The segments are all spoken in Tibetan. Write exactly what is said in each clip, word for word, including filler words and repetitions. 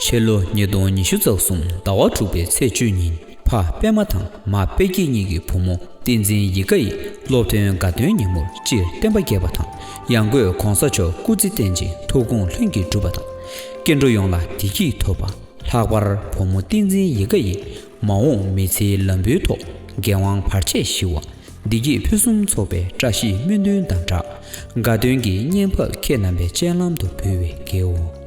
ཕྱི་ལོ་ཉིས་སྟོང་ཉི་ཤུ་རྩ་གསུམ་ཟླ་བ་དྲུག་པའི་ཚེས་བཅུ་ཉིན་ཕ་པད་མ་དང་མ་པད་སྐྱིད་གཉིས་ཀྱི་བུ་མོ་བསྟན་འཛིན་ཡིད་དགའ་ཡིས་སློབ་ཐོན་དགའ་སྟོན་ཉིན་མོར་སྤྱིར་བསྟན་པ་རྒྱས་པ་དང་། ཡང་སྒོས་གོང་ས་མཆོག་སྐུ་ཚེ་བརྟན་ཅིང་ཐུགས་དགོངས་ལྷུན་གྱིས་གྲུབ་པ་དང་། སྐྱེ་འགྲོ་ཡོངས་ལ་བདེ་སྐྱིད་ཐོབ་པ། ལྷག་པར་བུ་མོ་བསྟན་འཛིན་ཡིད་དགའ་ཡིས་མ་འོངས་མི་ཚེའི་ལམ་བུའི་ཐོག་འགན་དབང་བར་ཆད་ཞི་བ། བདེ་སྐྱིད་ཕུན་སུམ་ཚོགས་པའི་བཀྲ་ཤིས་སྨོན་འདུན་དང་སྦྲགས། དགའ་སྟོན་གྱི་བརྙན་ཕབ་ཁྱེད་རྣམ་པའི་སྤྱན་ལམ་དུ་འབུལ་བའི་གལ་འོང་།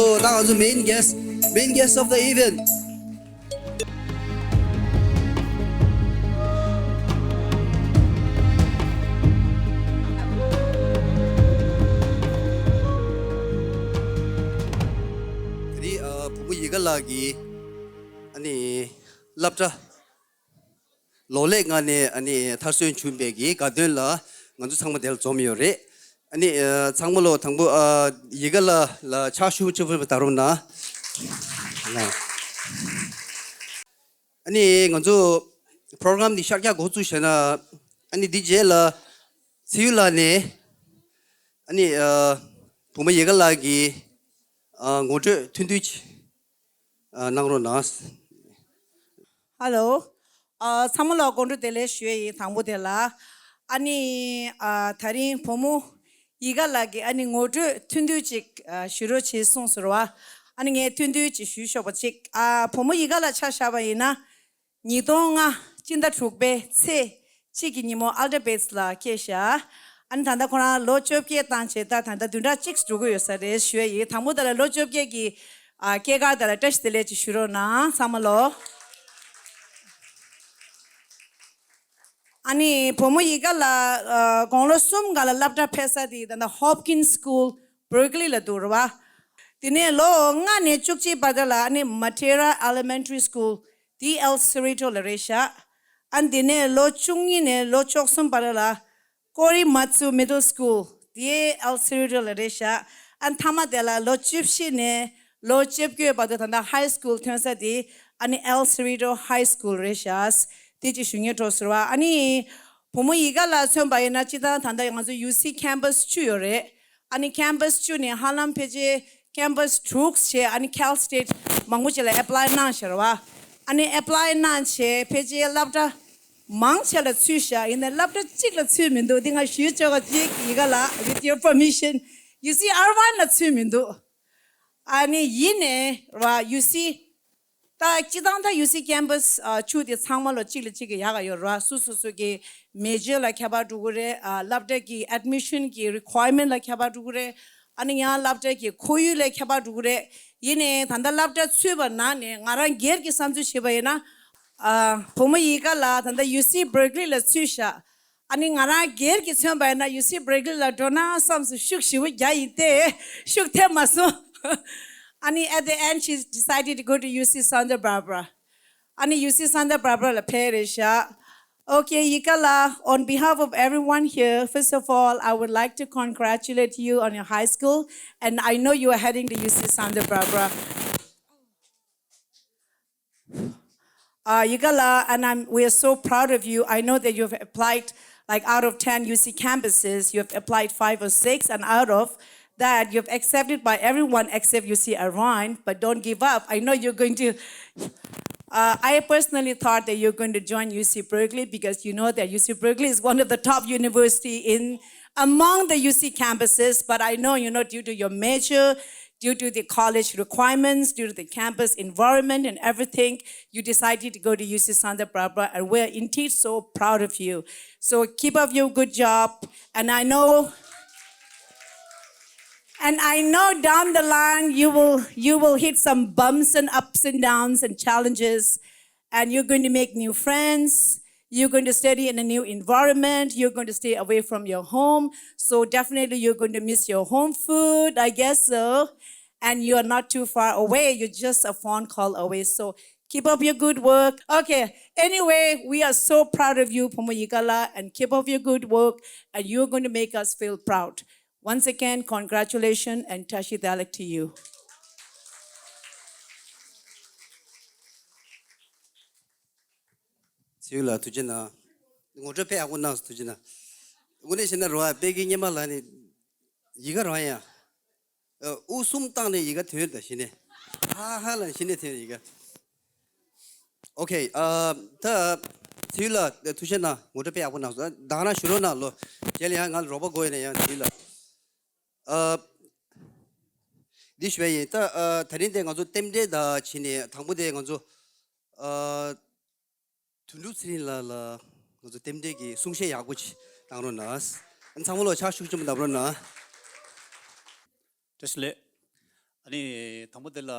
So, ད་ང་ཚོ་main guest, main guest of the event. དེ་རིང་ཨ་བུ་མོ་ཡིད་དགའ་ལགས་ཀྱིས་ཨ་ནི་སློབ་གྲྭ་ལོ་ལེགས་ངང་ནས་ཨ་ནི་མཐར་སོན་བྱུང་བའི་གི་དགའ་སྟོན་ལ་ང་ཚོ་ཚང་མ་དེ་ལ་འཛོམས་ཡོད་རེད། ཨ་ནི་ཨ་ཚང་མ་ལོ་དང་པོ་ཨ་ཡིད་དགའ་ལགས་ལ་ཕྱག་ཞུ་ཅིག་ཕུལ་བ་ད་རུང་ན། ཨ་ནི་ང་ཚོ་པོ་རོ་གྷ་རམ་འདི་ཤར་རྒྱག་འགོ་བཙུགས་བྱས་ན། ཨ་ནི་འདི་རྗེས་ལ་ཚེ་ཡུལ་ལགས་ནས་ཨ་ནི་ཨ་བུ་མོ་ཡིད་དགའ་ལགས་ཀྱི་ཨ་ངོ་སྤྲོད་ཐུང་ཐུང་ཅིག་ཨ་གནང་རོགས་གནང་། ཧ་ལོ། ཨ་ཚང་མ་ལ་དགོང་དྲོ་བདེ་ལེགས་ཞུ་ཡ་ཡིན། དང་པོ་དེ་ལ་ཨ་ནི་ཨ་ད་རིང་བུ་མོ་ཡིད་དགའ་ལགས་ཀྱིས་ཨ་ནི་ངོ་སྤྲོད་ཐུང་ཐུང་ཅིག་ཨ་ཞུ་རོགས་བྱེད་གསུངས་སོང་བ། ཨ་ནི་ངས་ཐུང་ཐུང་ཅིག་ཞུས་ཆོག་པ་ཅིག་ཨ་བུ་མོ་ཡིད་དགའ་ལགས་ཆ་བཞག་པ་ཡིན་ན། ཉིས་སྟོང་ལྔ་སྤྱི་ཟླ་དྲུག་པའི་ཚེས་གཅིག་གི་ཉིན་མོ་ཨལ་ཊར་བེ་སི་ལ་སྐྱེས་ཤག་ཨ་ནི་ད་ལྟ་ཁོ་རང་ལོ་བཅོ་བརྒྱད་བཏང་བྱས་ད་ད་ལྟ་བདུན་ཕྲག་གཅིག་འགྲོ་གི་ཡོད་ས་རེད་ཞུ་ཡ་ཡིན། དང་པོ་དེ་ལ་ལོ་བཅོ་བརྒྱད་ཀྱི་ཨ་སྐྱེས་སྐར་དེ་ལ་བཀྲ་ཤིས་བདེ་ལེགས་ཅིག་ཞུ་རོགས་གནང་ཚང་མ་ལོ། ཨ་ནི་བུ་མོ་ཡིད་དགའ་ལགས་ཨ་དགུང་ལོ་གསུམ་སྒང་ལ་སློབ་གྲྭ་ཕེབས་ས་དེ་ད་ལྟ་Hopkins School Berkeley ལ་འདུག་རེད་བ། དེ་ནས་ལོ་ལྔ་ནས་བཅུ་གཅིག་བར་དུ་ལ་ཨ་ནི་Matera Elementary School དེ་El Cerrito ལ་རེད་ཤག་ཨ་ནི་དེ་ནས་ལོ་བཅུ་གཉིས་ནས་ལོ་བཅུ་གསུམ་བར་དུ་ལ་Korematsu Middle School དེ་El Cerrito ལ་རེད་ཤག་ཨ་ནི་མཐའ་མ་དེ་ལ་ལོ་བཅུ་བཞི་ནས་ལོ་བཅོ་བརྒྱད་བར་དུ་ད་ལྟ་High School ཐོན་ས་དེ་ཨ་ནི་El Cerrito High School རེད་ཤག་དེ་ཅིག་ཞུ་སྙིང་འདོད་ཟེར་བ། ཨ་ནི་བུ་མོ་ཡིད་དགའ་ལགས་མཚོན་པ་ཡིན་ན་སྤྱིར་བཏང་ད་ལྟ་ང་ཚོ་ཡུ་སི་ཁེམ་པ་སི་བཅུ་ཡོད་རེད། ཨ་ནི་ཁེམ་པ་སི་བཅུ་ནས་ཧ་ལམ་ཕལ་ཆེར་ཁེམ་པ་སི་དྲུག་བྱས་ཨ་ནི་Cal State མང་པོ་ཅིག་ལ་ཨེ་པ་ལའི་གནང་ཤག་རེད་བ། ཨ་ནི་ཨེ་པ་ལའི་གནང་བྱས་ཕལ་ཆེར་སློབ་གྲྭ་མང་ཆེ་ལ་ཚུད་ཤག་ཡིན་ནའི་སློབ་གྲྭ་གཅིག་ལ་ཚུད་མི་འདུག་འདི་ང་ཞུས་ཆོག་ག་ཅིག་ཡིད་དགའ་ལགས། With your permission, ཡུ་སི་ཨར་ཝན་ལ་ཚུད་མི་འདུག་ཨ་ནི་ཡིན་ནའི་རེད་བ་ཡུ་སི་ད་སྤྱིར་བཏང་ད་ཡུ་སི་ཁེམ་པ་སི་ཨ་བཅུ་དེ་ཚང་མ་ལོ་གཅིག་ལ་གཅིག་གི་ཡག་ག་ཡོད་རེད་བ། སོ་སོ་སོ་གི་མེ་ཇར་ལ་ཁྱད་པར་འགྲོ་གི་རེད། ཨ་སློབ་གྲྭ་གི་ཨེ་ཌི་མི་ཤན་གི་རི་ཀོ་ཡར་མེན་ཊི་ལ་ཁྱད་པར་འགྲོ་གི་རེད། ཨ་ནི་ཡང་སློབ་གྲྭ་གི་ཁོར་ཡུག་ལ་ཁྱད་པར་འགྲོ་གི་རེད། ཡིན་ནའི་ད་ལྟ་སློབ་གྲྭ་ཚུད་པ་ནང་ནས་ང་རང་སྒེར་གྱི་བསམ་ཚུལ་བྱས་པ་ཡིན་ན། ཨ་བུ་མོ་ཡིད་དགའ་ལགས་ད་ལྟ་ཡུ་སི་བར་ཀི་ལི་ལ་ཚུད་ཤག་ཨ་ནི་ང་རང་སྒེར་གྱིས་མཚོན་པ་ཡིན་ན་ཡུ་སི་བར་ཀི་ལི་ལ་འགྲོ་ན་བསམ་སོང་། ཤུགས་ཞེ་པོ་རྒྱག་ཡིན་ཏེ་ཤུགས་ཐེབས་མ་སོང་། ཨ་ནི་at the end she decided to go to ཡུ་སི་Santa Barbara. ཨ་ནི་ཡུ་སི་Santa Barbara ལ་ཕེབས་རེད་ཤག Okay, ཡིད་དགའ་ལགས, on behalf of everyone here, first of all, I would like to congratulate you on your high school, and I know you are heading to ཡུ་སི་Santa Barbara. Uh, Yigala, and I'm, we are so proud of you. I know that you've applied, like, out of ten U C campuses, you've applied five or six, and out of that, you've accepted by everyone except U C Irvine. But don't give up. I know you're going to. Uh, I personally thought that you're going to join U C Berkeley because you know that U C Berkeley is one of the top university in among the U C campuses. But I know, you know, due to your major, due to the college requirements, due to the campus environment and everything, you decided to go to U C Santa Barbara, and we're indeed so proud of you. So keep up your good job. And I know, and I know down the line you will you will hit some bumps and ups and downs and challenges, and you're going to make new friends. You're going to study in a new environment. You're going to stay away from your home. So definitely you're going to miss your home food, I guess so. And you're not too far away. You're just a phone call away. So keep up your good work. Okay. Anyway, we are so proud of you, Pomo Yigala, and keep up your good work. And you're going to make us feel proud. Once again, congratulations and Tashi Dalek to you. ཚེ་ཡུལ་ལགས་ཐུགས་རྗེ་གནང་། ངོ་སྤྲོད་དཔེ་ཡག་པོ་གནང་སོང་། ཐུགས་རྗེ་གནང་། དངོས་གནས་བཤད་ན་རོ་ཨ་དཔལ་གྱི་སྙེ་མ་ལགས་ནི་ཡི་ག་རང་ཡང་། ཨ་དབུ་གསུམ་བཏང་ནས་ཡི་ག་ཐོན་ད་གཞི་ནས། ཧ་ཧ་ལ་གཞི་ནས་ཐོན་ཡི་ག་ཨོ་ཁེ། ཨ་ད་ཚེ་ཡུལ་ལགས་ཐུགས་རྗེ་གནང་། ངོ་སྤྲོད་དཔེ་ཡག་པོ་གནང་སོང་། ད་ག་རང་ཞུ་རོགས་གནང་ལོ། རྗེས་ལ་ཡང་ང་ལ་རོགས་པ་དགོས་ཡོད་ན་ཡང་ཚེ་ཡུལ་ལགས། ཨ་འདི་ཞུ་བ་ཡིན། ད་ཨ་དེ་རིང་དེ་ང་ཚོ་རྟེན་འབྲེལ་ད་བྱས་ནས་དང་པོ་དེ་ང་ཚོ་ཨ་དོན་གྲུབ་ཚེ་རིང་ལགས་ལ་ང་ཚོ་རྟེན་འབྲེལ་གྱི་གསུང་བཤད་ཡག་པོ་ཅིག་གནང་རོགས་གནང་། ཨ་ཚང་མ་ལོ་ཕྱག་ཤུགས་ཆེན་པོ་གནང་རོགས་གནང་། བཀྲ་ཤིས་བདེ་ལེགས། ཨ་ནི་དང་པོ་དེ་ལ་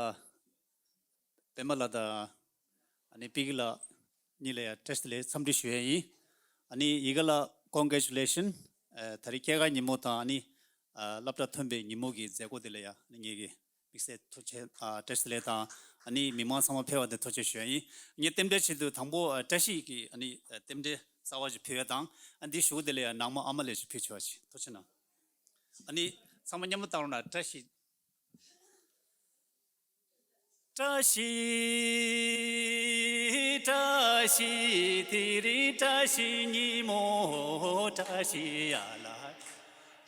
པད་མ་ལགས་དང་ཨ་ནི་པི་ཀི་ལགས་གཉིས་ལ་ཡང་བཀྲ་ཤིས་བདེ་ལེགས་འཚམས་འདྲི་ཞུ་ཡས་ཡིན། ཨ་ནི་ཡི་ག་ལགས་congratulation། ཨ་ད་རེས་སྐྱེས་སྐར་ཉིན་མོ་དང་ཨ་ནི་ཨ་སློབ་གྲྭ་ཐོན་པའི་ཉིན་མོ་གི་མཛད་སྒོ་དེ་ལ་ཡང་ཨ་ནི་ངེད་ཀྱི་དམིགས་བསལ་ཐུགས་རྗེ་ཨ་བཀྲ་ཤིས་བདེ་ལེགས་དང་ཨ་ནི་མི་མང་ཚང་མ་ཕེབས་པ་དེ་ཐུགས་རྗེ་ཆེ་ཞུ་ཡ་ཡིན། ངས་རྟེན་འབྲེལ་ཆེད་དུ་དང་པོ་ཨ་བཀྲ་ཤིས་ཀྱི་ཨ་ནི་ཨ་རྟེན་འབྲེལ་གསར་པ་ཞིག་ཕུལ་ཡ་དང་། ཨ་འདི་གཞུག་དེ་ལ་ཡང་ནང་མ་ཨ་མ་ལགས་ཞིག་ཕུལ་ཆོག་པ་ཞིག་ཐུགས་རྗེ་གནང་། ཨ་ནི་ཚང་མ་མཉམ་དུ་བཏང་རོགས་གནང་། བཀྲ་ཤིས། བཀྲ་ཤིས་བཀྲ་ཤིས་དེ་རིང་བཀྲ་ཤིས་ཉིན་མོ། བཀྲ་ཤིས་ཡ་ལ་བཀྲ་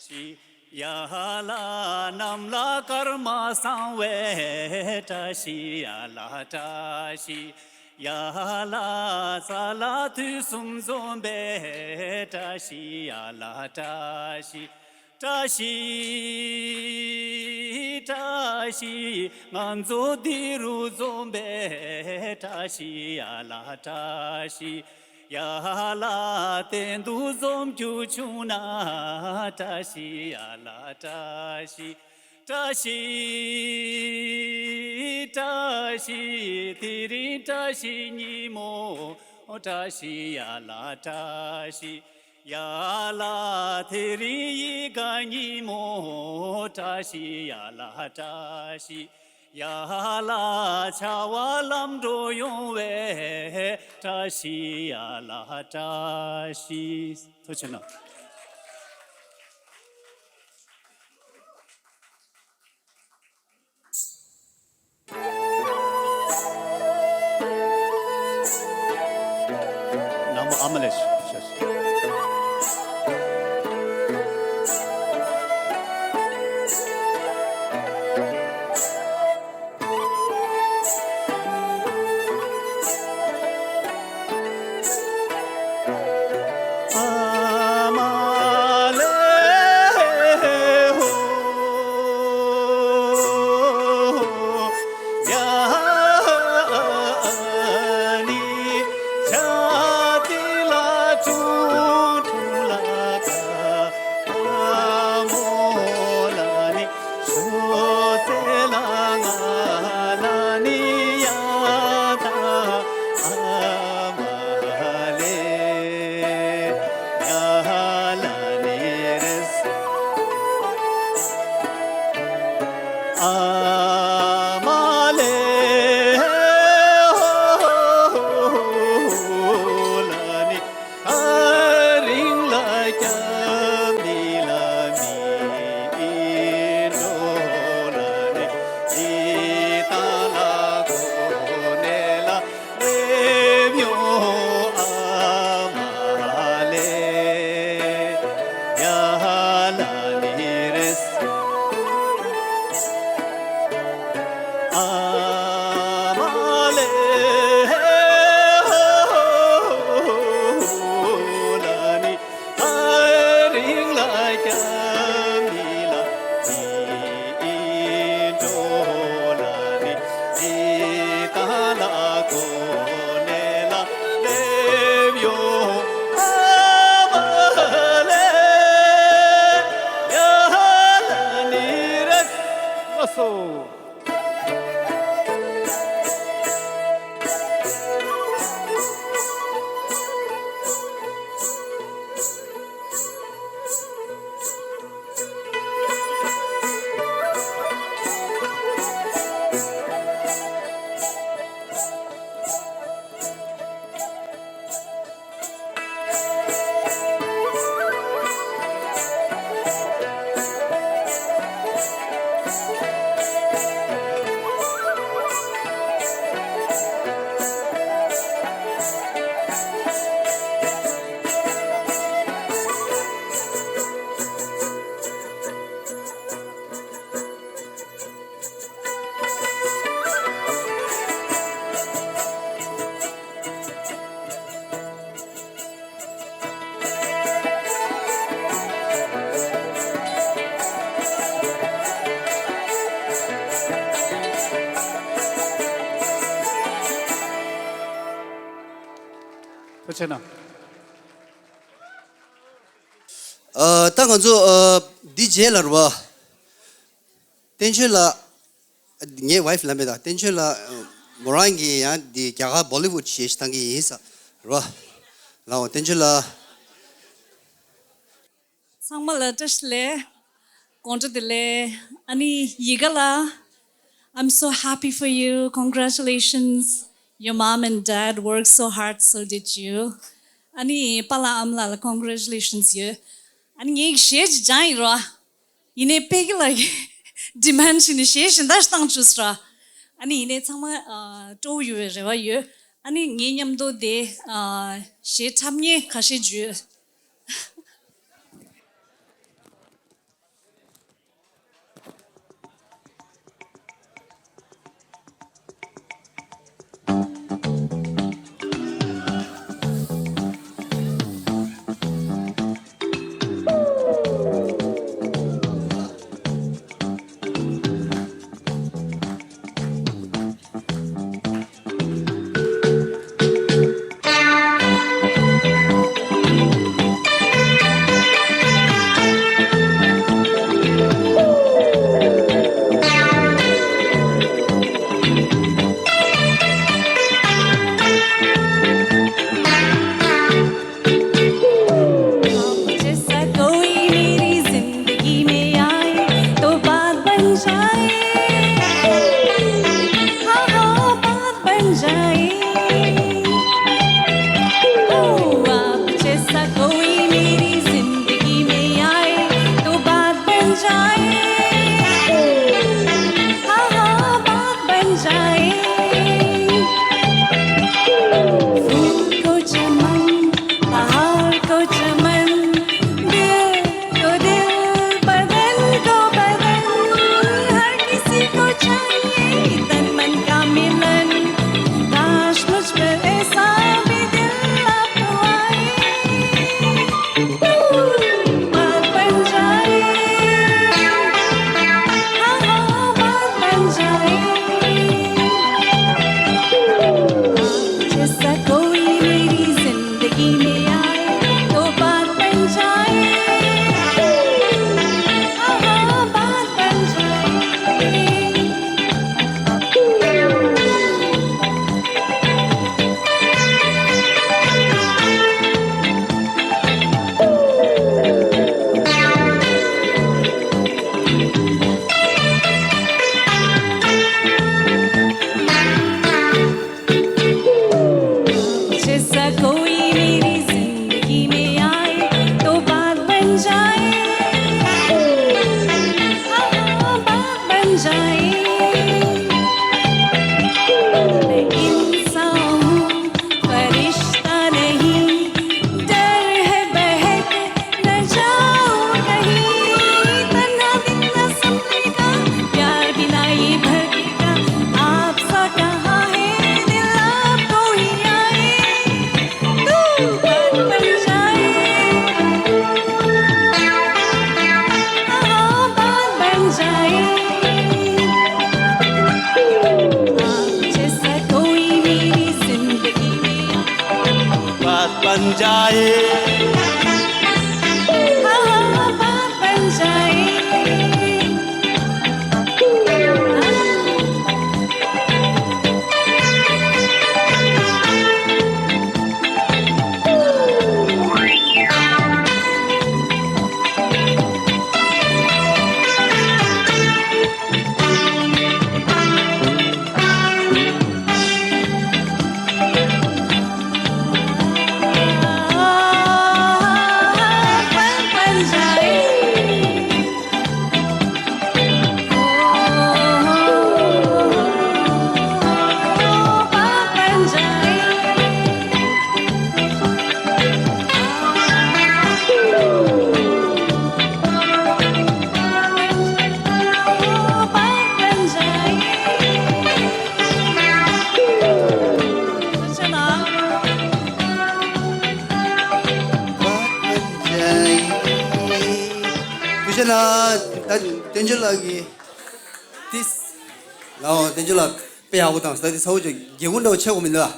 ཤིས་ཡ་ལ། གནམ་ལ་སྐར་མ་བཟང་བས། བཀྲ་ཤིས་ཡ་ལ་བཀྲ་ཤིས་ཡ་ལ། ས་ལ་དུས་གསུམ་འཛོམས་པས། བཀྲ་ཤིས་ཡ་ལ་བཀྲ་ཤིས། བཀྲ་ཤིས་བཀྲ་ཤིས་ང་ཚོ་འདི་རུ་འཛོམས་པས། བཀྲ་ཤིས་ཡ་ལ་བཀྲ་ཤིས། ཡ་ལ་གཏན་དུ་འཛོམས་རྒྱུ་བྱུང་ན། བཀྲ་ཤིས་ཡ་ལ་བཀྲ་ཤིས། བཀྲ་ཤིས་བཀྲ་ཤིས། དེ་རིང་བཀྲ་ཤིས་ཉིན་མོ། བཀྲ་ཤིས་ཡ་ལ་བཀྲ་ཤིས། ཡ་ལ་དེ་རིང་ཡིད་དགའ་ཉིན་མོ། བཀྲ་ཤིས་ཡ་ལ་བཀྲ་ཤིས། ཡ་ལ་བྱ་བ་ལམ་འགྲོ་ཡོང་བའི། བཀྲ་ཤིས་ཡ་ལ་བཀྲ་ཤིས། ཐུགས་རྗེ་གནང་། ནང་མ་ཨ་མ་ལེ་ཤ་ཤ། ཐུགས་རྗེ་གནང་། ཨ། ད་ང་ཚོ་ཨ་འདི་རྗེས་ལ་རེད་བ། བསྟན་ཆོས་ལགས། ངའི་ཝའིཕ་ལབ་མེད་ད། བསྟན་ཆོས་ལགས། མོ་རང་གིས་ཡང་འདི་རྒྱ་གར་བོ་ལི་ཝུཌ་གཞས་ཤིག་བཏང་གི་ཡིན་ས་རེད་བ། ལའོ་བསྟན་ཆོས་ལགས། ཚང་མ་ལ་བཀྲ་ཤིས་བདེ་ལེགས། དགོང་དྲོ་བདེ་ལེགས། ཨ་ནི་ཡི་ག་ལ། I'm so happy for you. Congratulations. Your mom and dad worked so hard, so did you. ཨ་ནི་པཱ་ལགས་ཨ་མ་ལགས་ལ་congratulations ཡོད། ཨ་ནི་ངས་གཞས་ཅིག་སྦྱངས་ཡིན་རོ། ཡིན་ནའི་པད་སྐྱིད་ལགས་ཀྱིས་ཌི་མན་ཌི་བྱས་ནས་གཞས་གཞན་དག་ཞིག་བཏང་བཅུག་ཟེར་ར། ཨ་ནི་ཡིན་ནའི་ཚང་མ་ཨ་སྤྲོ་བོ་ཡོད་པའི་རེ་བ་ཡོད། ཨ་ནི་ངའི་མཉམ་དུ་དེ་ཨ་གཞས་འཁྲབ་མཁན་ཁ་ཤས་ཅིག་ཡོད། ཐུགས་རྗེ་གནང་། ད་བསྟན་འཛིན་ལགས་ཀྱིས་ཏིས། ལའོ་བསྟན་འཛིན་ལགས་དཔེ་ཡག་པོ་བཏང་། ད་འདི་ཚ་བོ་ཅིག་སྒེའུ་ཁུང་འདྲ་བོ་ཆགས་ཀྱི་མི་འདུག་ཨ།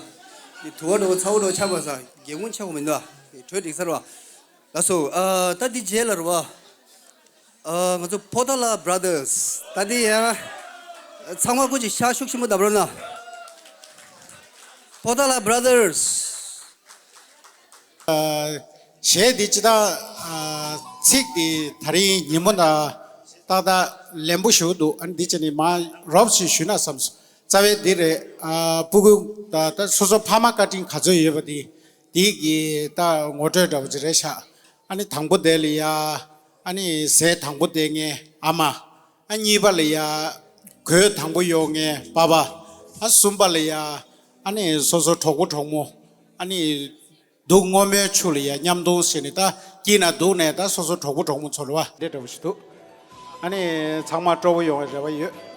འདི་དུ་བ་འདྲ་བོ་ཚ་བོ་འདྲ་བོ་ཆགས་པ་ས་སྒེའུ་ཁུང་ཆགས་ཀྱི་མི་འདུག་ཨ། གྲོས་འགྲིག་ཚར་བ། ལགས་སོ། ཨ། ད་འདི་རྗེས་ལ་རེད་བ། ཨ། ང་ཚོ་ཕོ་ཏཱ་ལ་བྷ་ར་དར་སི། ད་འདི་ཡང་ཚང་མ་སྐུ་མཁྱེན་ཤག་ཤུགས་ཆེན་པོ་བརྡབ་རོགས་གནང་། ཕོ་ཏཱ་ལ་བྷ་ར་དར་སི། ཨ། གཞས་འདི་སྤྱིར་བཏང་། ཨ། ཚིག་འདི་ད་རིང་ཉིན་མོ་ན་ཏག་ཏག་ལེན་པོ་ཞིག་འདུག་ཨ་ནི་འདི་བྱས་ནས་མར་རོབ་ཞིག་ཞུས་ན་བསམས་སོང་། རྩ་བའི་འདི་རེད། ཨ། སྤུ་གུ་ད་ད་སོ་སོ་ཕ་མ་བཀའ་དྲིན་ག་ཚོད་ཡོད་པ་འདི་འདི་གི་ད་ངོ་སྤྲོད་འདྲ་བོ་ཅིག་རེད་ཤག་ཨ་ནི་དང་པོ་དེ་ལ་ཡ། ཨ་ནི་ཟས་དང་པོ་དེ་ངའི་ཨ་མ། ཨ། གཉིས་པ་ལ་ཡ་གོས་དང་པོ་ཡོང་ངའི་པ་ཕ། ཨ། གསུམ་པ་ལ་ཡ་ཨ་ནི་སོ་སོ་གྲོགས་པོ་གྲོགས་མོ། ཨ་ནི་སྡུག་བསྔོ་མའི་ཆུ་ལ་ཡ་མཉམ་འཐུང་བྱས་ནས་ད་དཀྱིལ་ན་འདུག་ནས་ད་སོ་སོ་གྲོགས་པོ་གྲོགས་མོ་ཚོ་ལ་བ་འདྲེ་འདྲ་བོ་ཞིག་འདུག་ཨ་ནི་ཚང་མ་སྤྲོ་པོ་ཡོང་བའི་རེ་བ་ཡོད།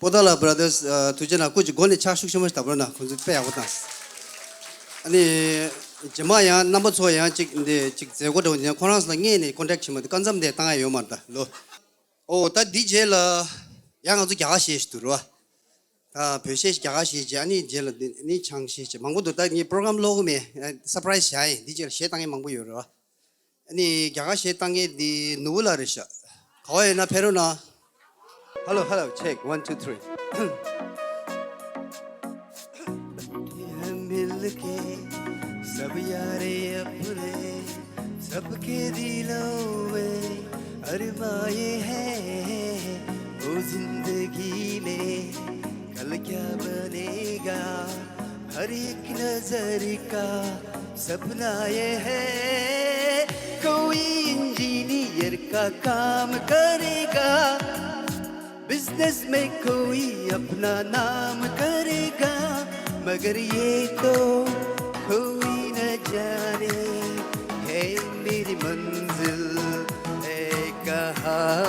པོ་ཏཱ་ལ་བྷ་ར་དར་སི་ཨ་ཐུགས་རྗེ་གནང་། སྐུ་མཁྱེན་སྒོ་ནས་ཕྱག་ཤུགས་ཆེན་པོ་ཞིག་བཏབ་རོགས་གནང་། ཁོང་ཚོ་དཔེ་ཡག་པོ་བཏང་། ཨ་ནི་རྗེས་མ་ཡང་རྣམ་པ་ཚོ་ཡང་ཅིག་འདི་ཅིག་མཛད་སྒོ་འདྲ་བོ་ཡིན་ན་ཁོ་རང་ཚོ་ལ་སྔོན་ནས་ཀོན་ཊེག་བྱེད་མ་འདི་སྐབས་མཚམས་དེ་བཏང་ཡ་ཡོད་མ་རེད་ད་ལོ། ཨོ་ད་འདི་རྗེས་ལ་ཡང་ང་ཚོ་རྒྱ་གར་གཞས་ཞིག་འདུག་རོ། ད་བོད་གཞས་ཤིག་རྒྱ་གར་གཞས་བྱས། ཨ་ནི་རྗེས་ལ་འདི་ནི་ཆང་གཞས་བྱས། མང་པོ་འདུག་ད་ངས་པོ་རོ་གྷ་རམ་ཀློག་གི་མེད། ཨ་སར་པ་རའི་སི་བཞག་ཡིན། འདི་རྗེས་ལ་གཞས་བཏང་མཁན་མང་པོ་ཡོད་རེད་བ། ཨ་ནི་རྒྱ་གར་གཞས་བཏང་མཁན་འདི་ནུ་བོ་ལགས་རེད་ཤག་ག་བ་ཡོད་ན་ཕེབས་རོགས་གནང་། Hello, hello, check, one, two, three. ये है मिलके सब यार अपने, सबके दिलों में अरमा ये है, वो जिंदगी में कल क्या बनेगा, हर एक नजर का सपना ये है, कोई इंजीनियर का काम करेगा, बिजनेस में कोई अपना नाम करेगा, मगर ये तो कोई न जाने है मेरी मंजिल है कहाँ।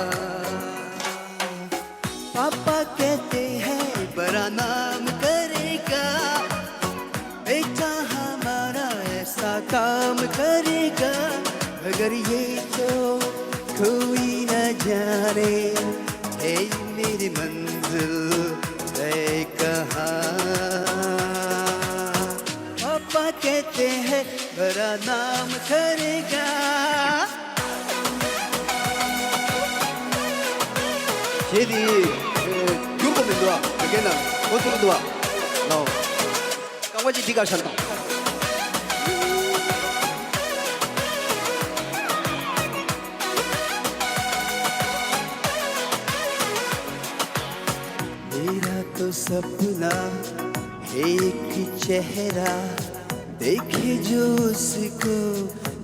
पापा कहते हैं बड़ा नाम करेगा, बेटा हमारा ऐसा काम करेगा, मगर ये तो कोई न जाने है मेरी मंजिल है कहाँ। पापा कहते हैं बड़ा नाम करेगा। ཞེས་དེ་ཡིས་འགྱུར་དགོས་མི་འདུག་ཨ། དགེ་རྒན་ལགས་འོ་ཚུགས་འདུག་ཨ། ལའོ། རྐང་པ་གཅིག་འདི་གར་བཞག་དང་། मेरा तो सपना है एक चेहरा देखे जो उसको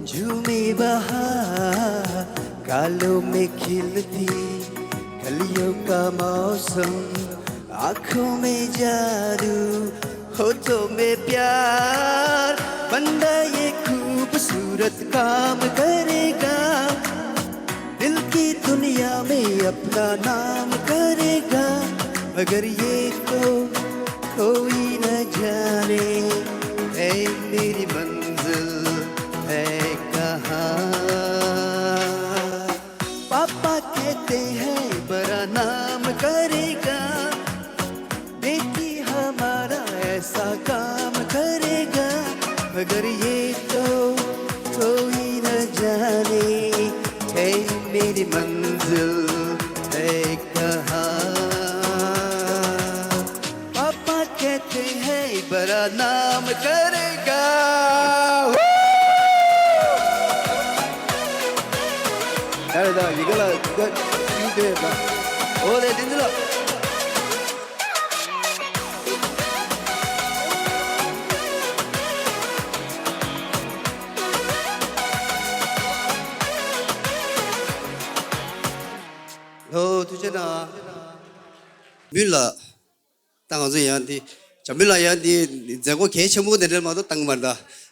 झूमे बहार। गालों में खिलती कलियों का मौसम, आंखों में जादू, होठों में प्यार। बंदा ये खूबसूरत काम करेगा, दिल की दुनिया में अपना नाम करेगा, मगर ये तो कोई न जाने है मेरी मंजिल है कहाँ। पापा कहते हैं बड़ा नाम करेगा, बेटी हमारा ऐसा काम करेगा, मगर ये तो कोई न जाने है मेरी मंजिल है कहाँ। पापा कहते हैं बड़ा नाम करेगा। ད་རེད་ད་ཡི་གེ་ལ་ཡི་གེ་ཡུག་དེ་ད། འོ་དེ་དེ་འདི་ལ། ལོ་ཐུགས་རྗེ་གནང་། མུན་ལ། ད་ང་ཚོ་ཡང་འདི་བྱམས་པའི་ལགས་ཡང་འདི་མཛད་སྒོ་གལ་ཆེན་པོ་དེ་འདྲ་མ་གཏོགས་བཏང་གི་མ་རེད་ད།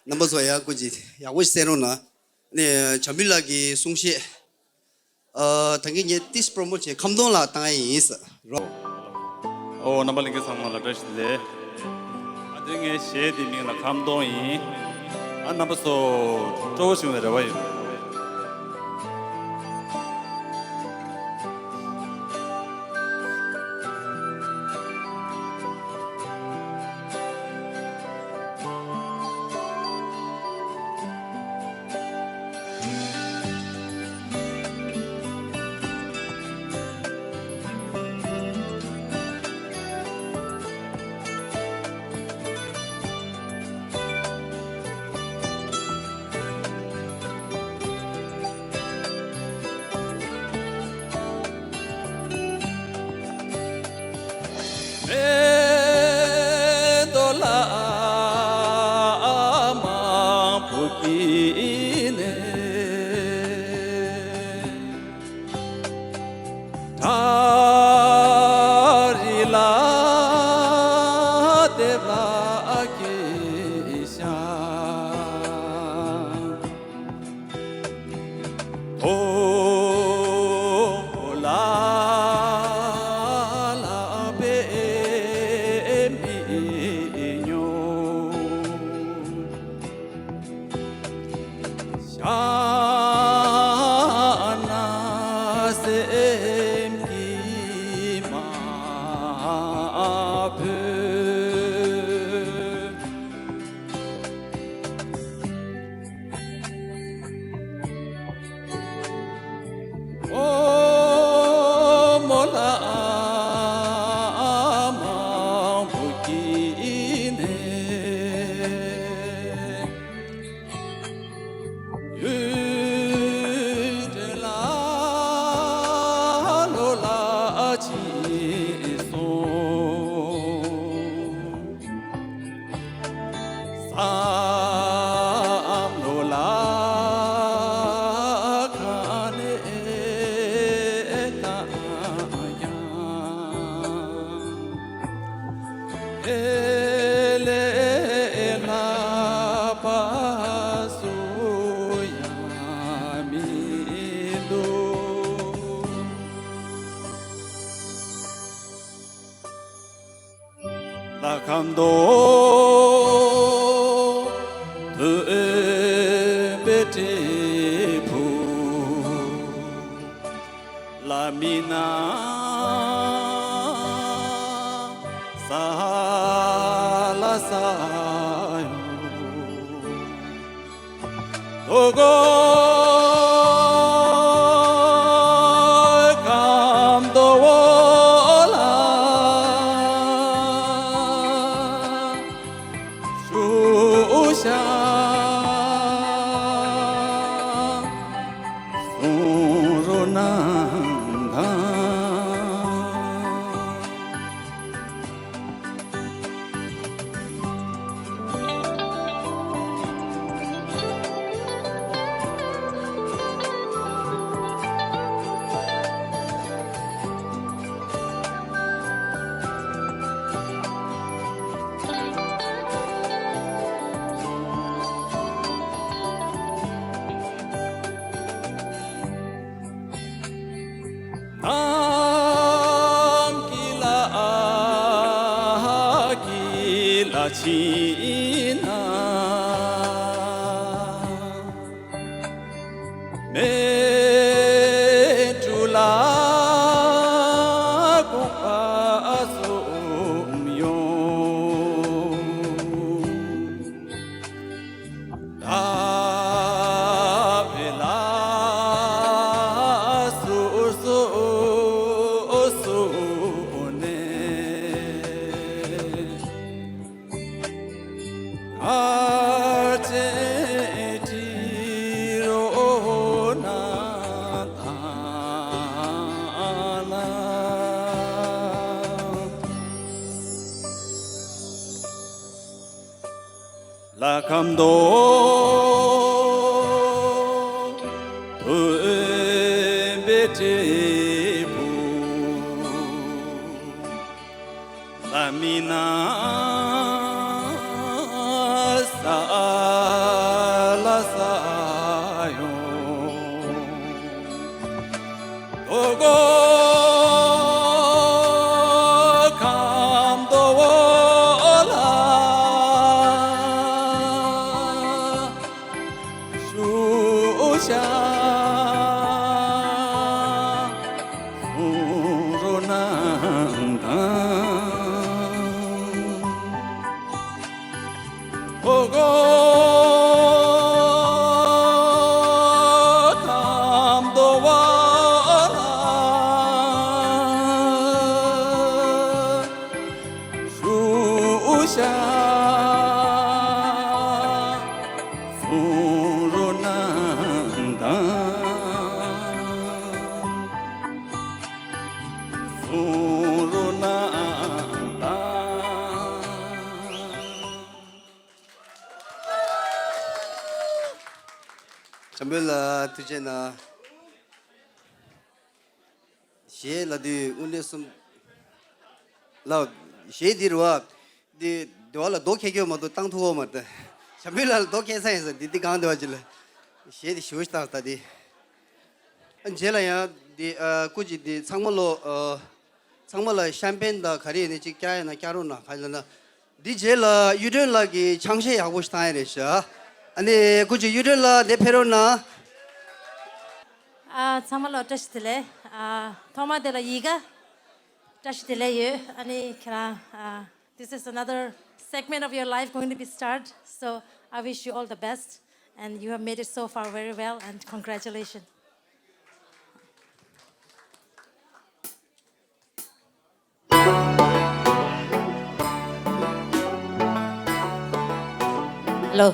རྣམ་པ་ཚོ་ཡང་སྐུ་མཁྱེན་ཡག་པོ་ཞིག་གསན་རོགས་གནང་། ནས་བྱམས་པའི་ལགས་ཀྱི་གསུང་བཤད། ཨ་ད་གིན་ངས་ཏིས་པྲོ་མོཊ་བྱས་ཁམ་སྡོང་ལ་བཏང་ཡ་ཡིན་ཟེར་རོ། ཨོ་རྣམ་པ་ལྷན་རྒྱས་ཚང་མ་ལ་བཀྲ་ཤིས་བདེ་ལེགས། ཨ་དེ་ངའི་གཞས་དེ་མིང་ལ་ཁམ་སྡོང་ཡིན། ཨ་རྣམ་པ་ཚོ་སྤྲོ་བོ་བྱུང་བའི་རེ་བ་ཡོད། སོང་། བསམ་བློ་ལ་ཁ་ནས་བཏང་ཡང་། ཨེ་ལེ་ལྷག་པ་སུ་ཡང་མི་འདུག། ལྷ་ཁང་མདོག་སྟོན་པའི་སྤྲེལ་ཕུག། ལྷ་མིན་ན་ས་ལ་ས་ཡོང་། དོ་གོ་ཁམ་དོ་བོ་ལ་ཤུ་ཤ་སུང་རོ་ནང་དང་། ནམ་གྱི་ལ་གྱི་ལ་ཕྱིན་ན། མེ་ཏྲུ་ལ་དགོངས་པ་གསུམ་ཡོང་། ད་བེ་ལ་སུ་སུ་སུ་ནས། ཨ་ཅེ་ཏི་རོ་ན་ད་ན། ལྷ་ཁང་མདོག་སྟོན་པའི་སྤྲེལ་ཕུག། ལྷ་མིན་ན་ས་ལ་ས་ཡོང་། དོ་གོ་ཁམ་དོ་བོ་ལ་ཤུ་ཤ་སུང་རོ་ནང་དང་། དོ་གོ་ཁམ་དོ་བོ་ལ་ཤུ་ཤ་སུང་རོ་ནང་དང་། སུང་རོ་ནང་དང་། འཇམ་དཔལ་ལགས་ཐུགས་རྗེ་གནང་། གཞས་ལབ་དུས་དངོས་གནས་སུ་ལ་གཞས་འདི་རུ་བ་འདི་འདི་བ་ལ་རྡོ་ཁྱེར་ཁྱོད་མ་གཏོགས་བཏང་ཐུབ་བོ་མ་རེད། འཇམ་དཔལ་ལགས་ལ་རྡོ་ཁྱེར་ས་ཡིན་ས་འདི་འདི་གང་འདི་བ་ཅི་ལ་གཞས་འདི་ཞུ་ཞུ་ད་ད་འདི། རྗེས་ལ་ཡང་འདི་ཨ་སྐུ་མཁྱེན་འདི་ཚང་མ་ལོ་ཨ་ཚང་མ་ལ་ཤམ་པེན་དང་ག་རེ་ཡིན་ནའི་གཅིག་བཀྱག་ཡ་ན་བཀྱག་རོགས་གནང་། ག་རེ་ལབ་ན་འདི་རྗེས་ལ་གཡུ་སྒྲོན་ལགས་ཀྱིས་ཆང་གཞས་ཡག་པོ་ཞིག་བཏང་ཡ་རེད་ཤག་ཨ་ནི་སྐུ་མཁྱེན་གཡུ་སྒྲོན་ལགས་འདི་ཕེབས་རོགས་གནང་། ཨ་ཚང་མ་ལ་བཀྲ་ཤིས་བདེ་ལེགས། ཨ་ཐོག་མ་དེ་ལ་ཡི་གེ་བཀྲ་ཤིས་བདེ་ལེགས་ཡོད། ཨ་ནི་ཁྱེད་རང་ཨ། This is another segment of your life going to be start. So I wish you all the best and you have made it so far very well and congratulations. Hello.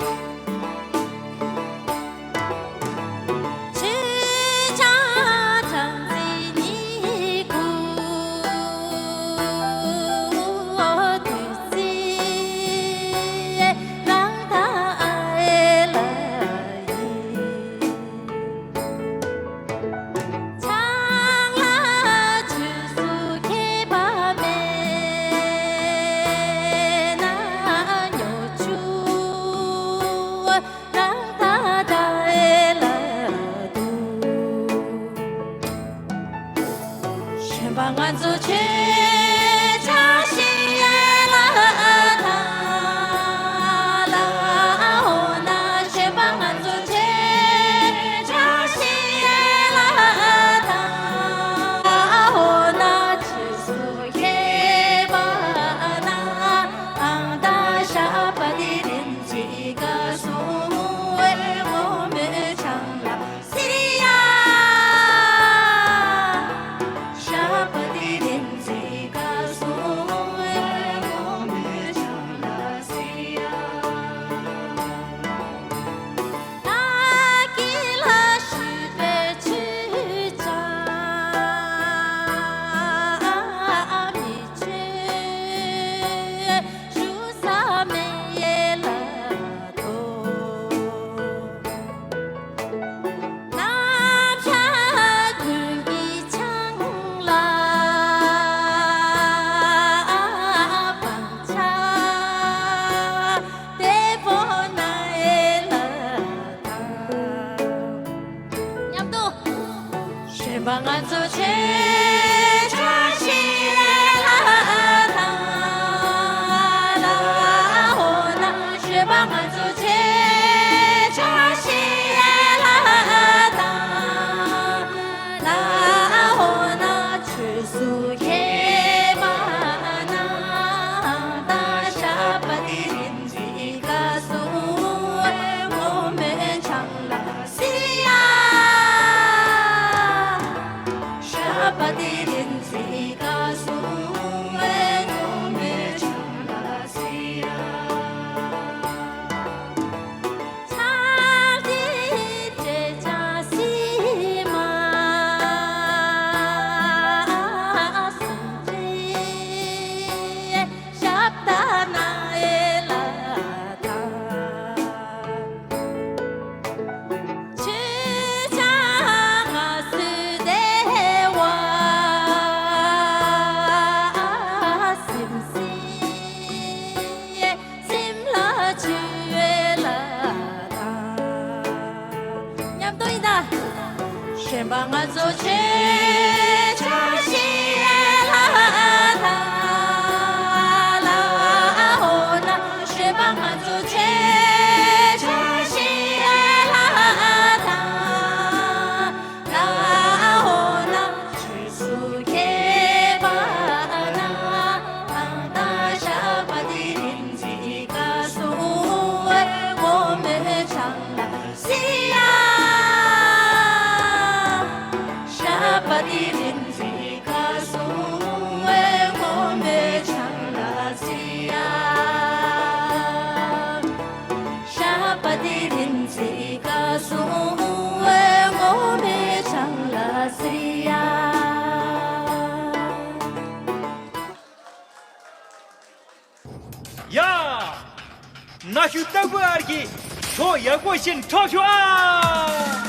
ང་ཚོ་ཆོས་ཆོས་ཤིག་ལ་ད་ལ་འོ་ན་ཤེས་པ་ང་ཚོ་ཆོས་ཆོས་ཤིག་ལ་ད་ལ་འོ་ན། ཆོས་སུ་མཁས་པ་ན་ཨ་ད་ཤ་པ་ཏི་རིན་ཙི་ཀ་སུ་ཝེ་ངོ་མེ་ཆང་ལ་སི་ཡ། ཤ་པ་ཏི་རིན་ཙི་ཀ་སུ་ཝེ་ངོ་མེ་ཆང་ལ་སི་ཡ། ཤ་པ་ཏི་རིན་ཙི་ཀ་སུ་ཝེ་ངོ་མེ་ཆང་ལ་སི་ཡ། ཡ། ན་ཤུ་ཏ་གུ་ཨར་གྱི་ཤོ་ཡག་པོ་ཞིག་འཁྲབ་ཤོག་ཨ།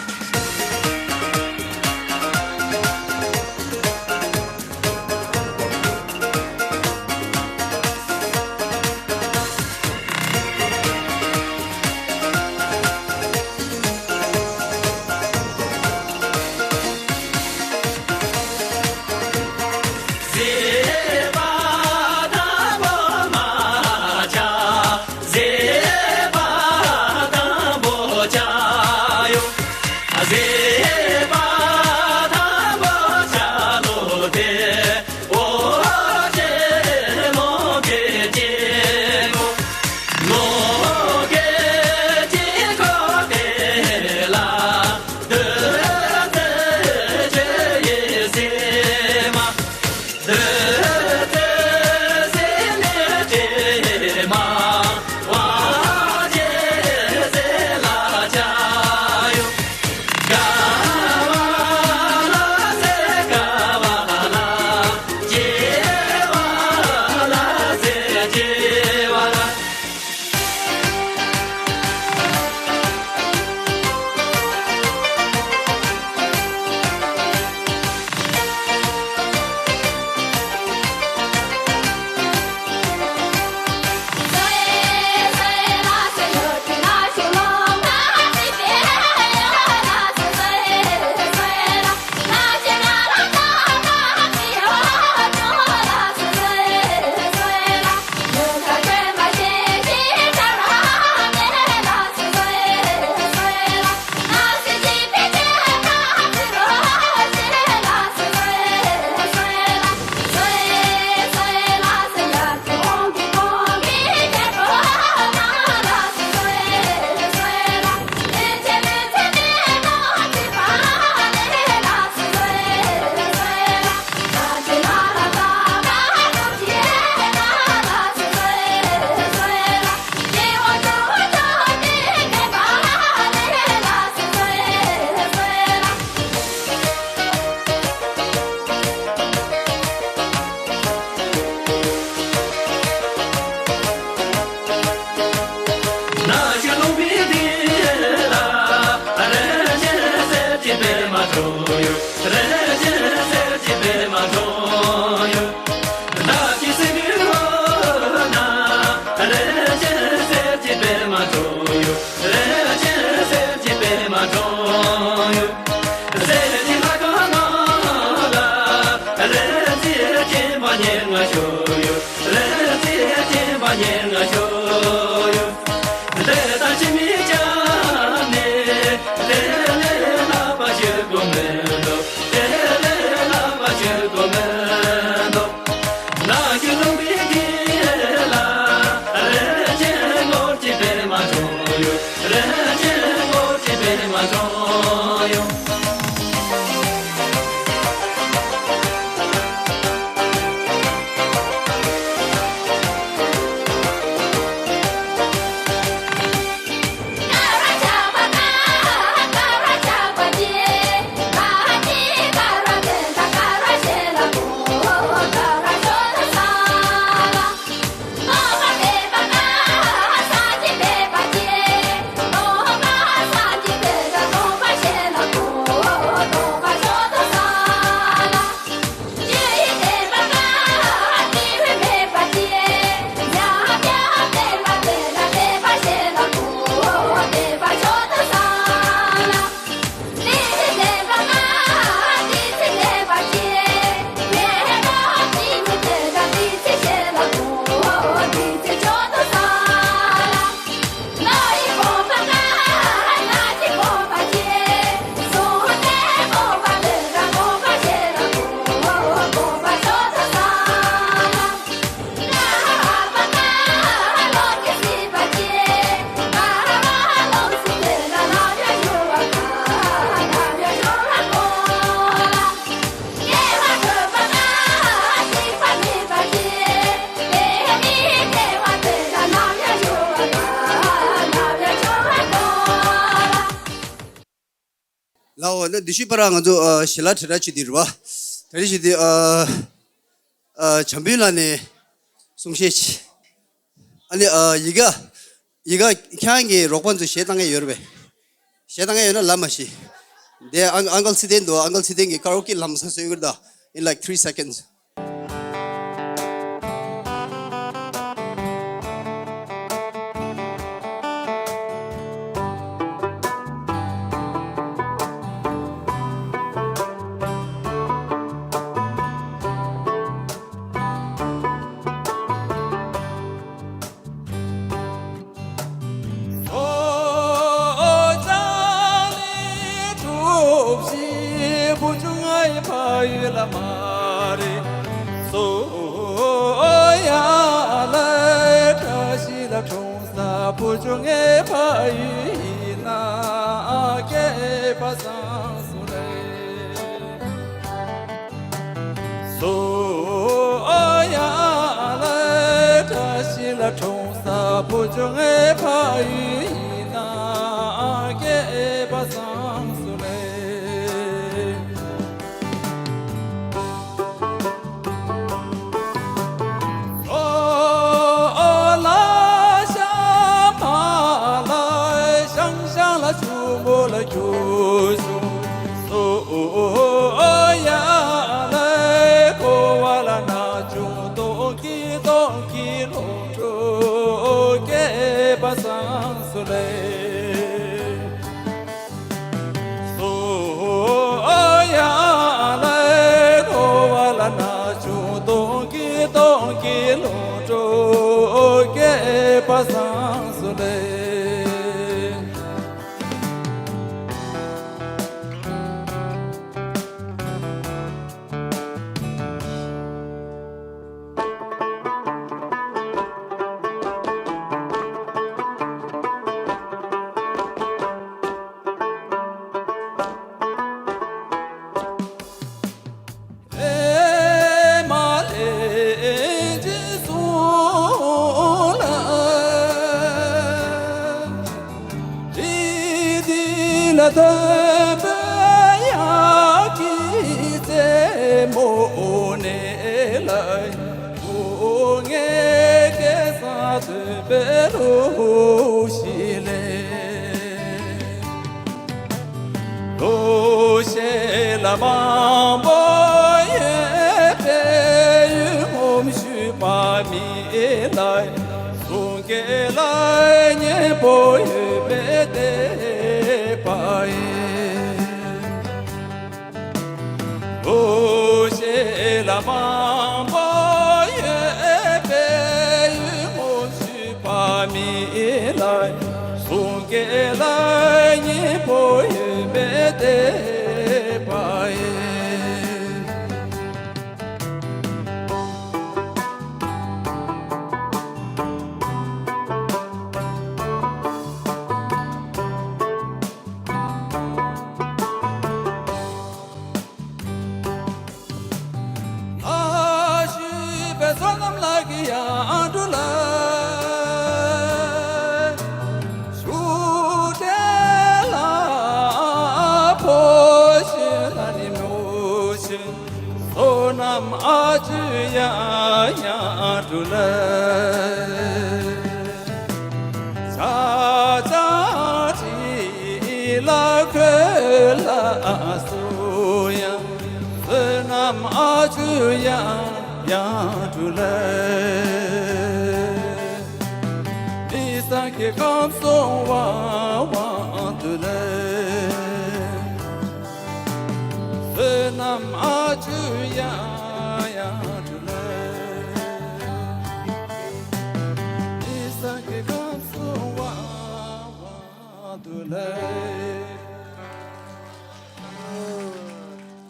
ཨོ་ན་འདི་ཤུལ་པ་ར་ང་ཚོ་ཨ་ཞལ་ལག་གྲ་སྒྲིག་བྱེད་དུས་རེད་བ། གྲ་སྒྲིག་བྱེད་དུས་ཨ་ཨ་བྱམས་པོའི་ལག་ནས་གསུང་བཤད་བྱས། ཨ་ནི་ཨ་ཡི་གེ་ཡི་གེ་ཁྱེད་རང་གི་རོགས་པ་ཚོ་གཞས་བཏང་མཁན་ཡོད་རེད་པས། གཞས་བཏང་མཁན་ཡོད་ན་ལབ་མ་ཤེས། དེ་ཨང་ཨང་ཀལ་ཚེ་བརྟན་འདུག་ཨང་ཀལ་ཚེ་བརྟན་གྱིས་ཀ་ར་ཨོ་ཀེ་ལམ་སང་བཟོས་ཡོད་ཀྱི་རེད་ད། In like three seconds.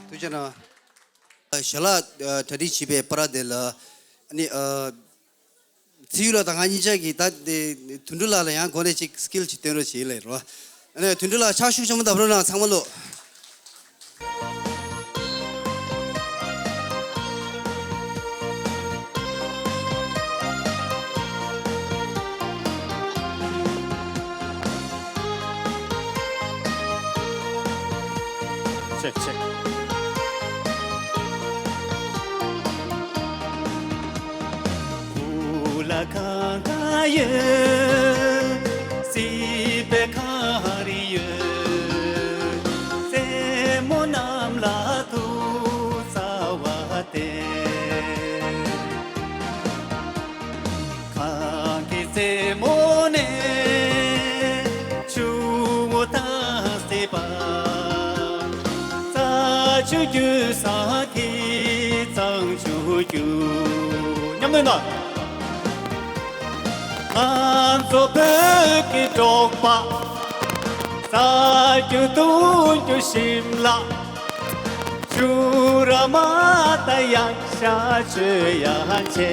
ཐུགས་རྗེ་གནང་། ཞལ་ལག་གྲ་སྒྲིག་བྱས་པའི་པར་དེ་ལ་ཨ་ནི་ཚེ་ཡུལ་ལགས་དང་ང་གཉིས་ཆ་གིས་ད་དེ་དོན་གྲུབ་ལགས་ལ་ཡང་འགོ་ནས་ཅིག་སི་ཀིལ་ཅིག་སྟོན་རོགས་བྱེད་ལེ་རོ། ཨ་ནི་དོན་གྲུབ་ལགས་ཕྱག་ཤུགས་ཆེན་པོ་བརྡབ་རོགས་གནང་ཚང་མ་ལོ། ཆེ། བུ་ལ་གང་གང་ཡོད། སྲིད་པའི་གངས་རི་ཡོད། རྩེད་མོ་རྣམས་ལ་ཐུགས་བརྩེ་བ་བསྟན། གངས་ཀྱི་རྩེ་མོ་ནས་ཆུ་བོ་དྭངས་སེ་བབས། རྩྭ་ཆུ་རྒྱུན་བཟང་གི་གཙང་ཆུ་རྒྱུན། མཉམ་དུ་ཡིན་ན། ང་ཚོ་བོད་ཀྱི་འབྲོག་པ། ཟ་རྒྱུ་འཐུང་རྒྱུ་ཞིམ་ལ། ཆུ་ར་མ་ད་ཡག་ཤ་ཆོས་ཡ་ཆེ།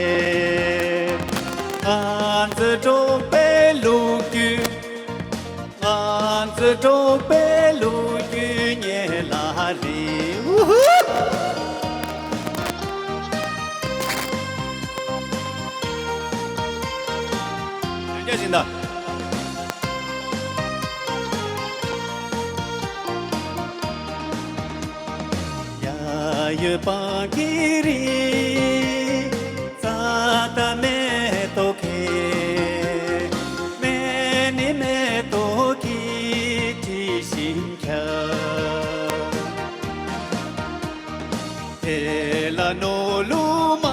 ང་ཚོ་འབྲོག་པའི་ལོ་རྒྱུས། ང་ཚོ་འབྲོག་པའི་ལོ་རྒྱུས་ཉེ་ལ་རེད། ཨུ་ཧུ། ཡང་བསྐྱར་ཞིག་ད། ཡ་ཡོད་སྤང་གི་རི། རྩྭ་དང་མེ་ཏོག་ཁེ། མེ་ནི་མེ་ཏོག་གི་དྲི་ཞིམ་ཁྱབ། དེ་ལ་ནོར་ལུག་མ་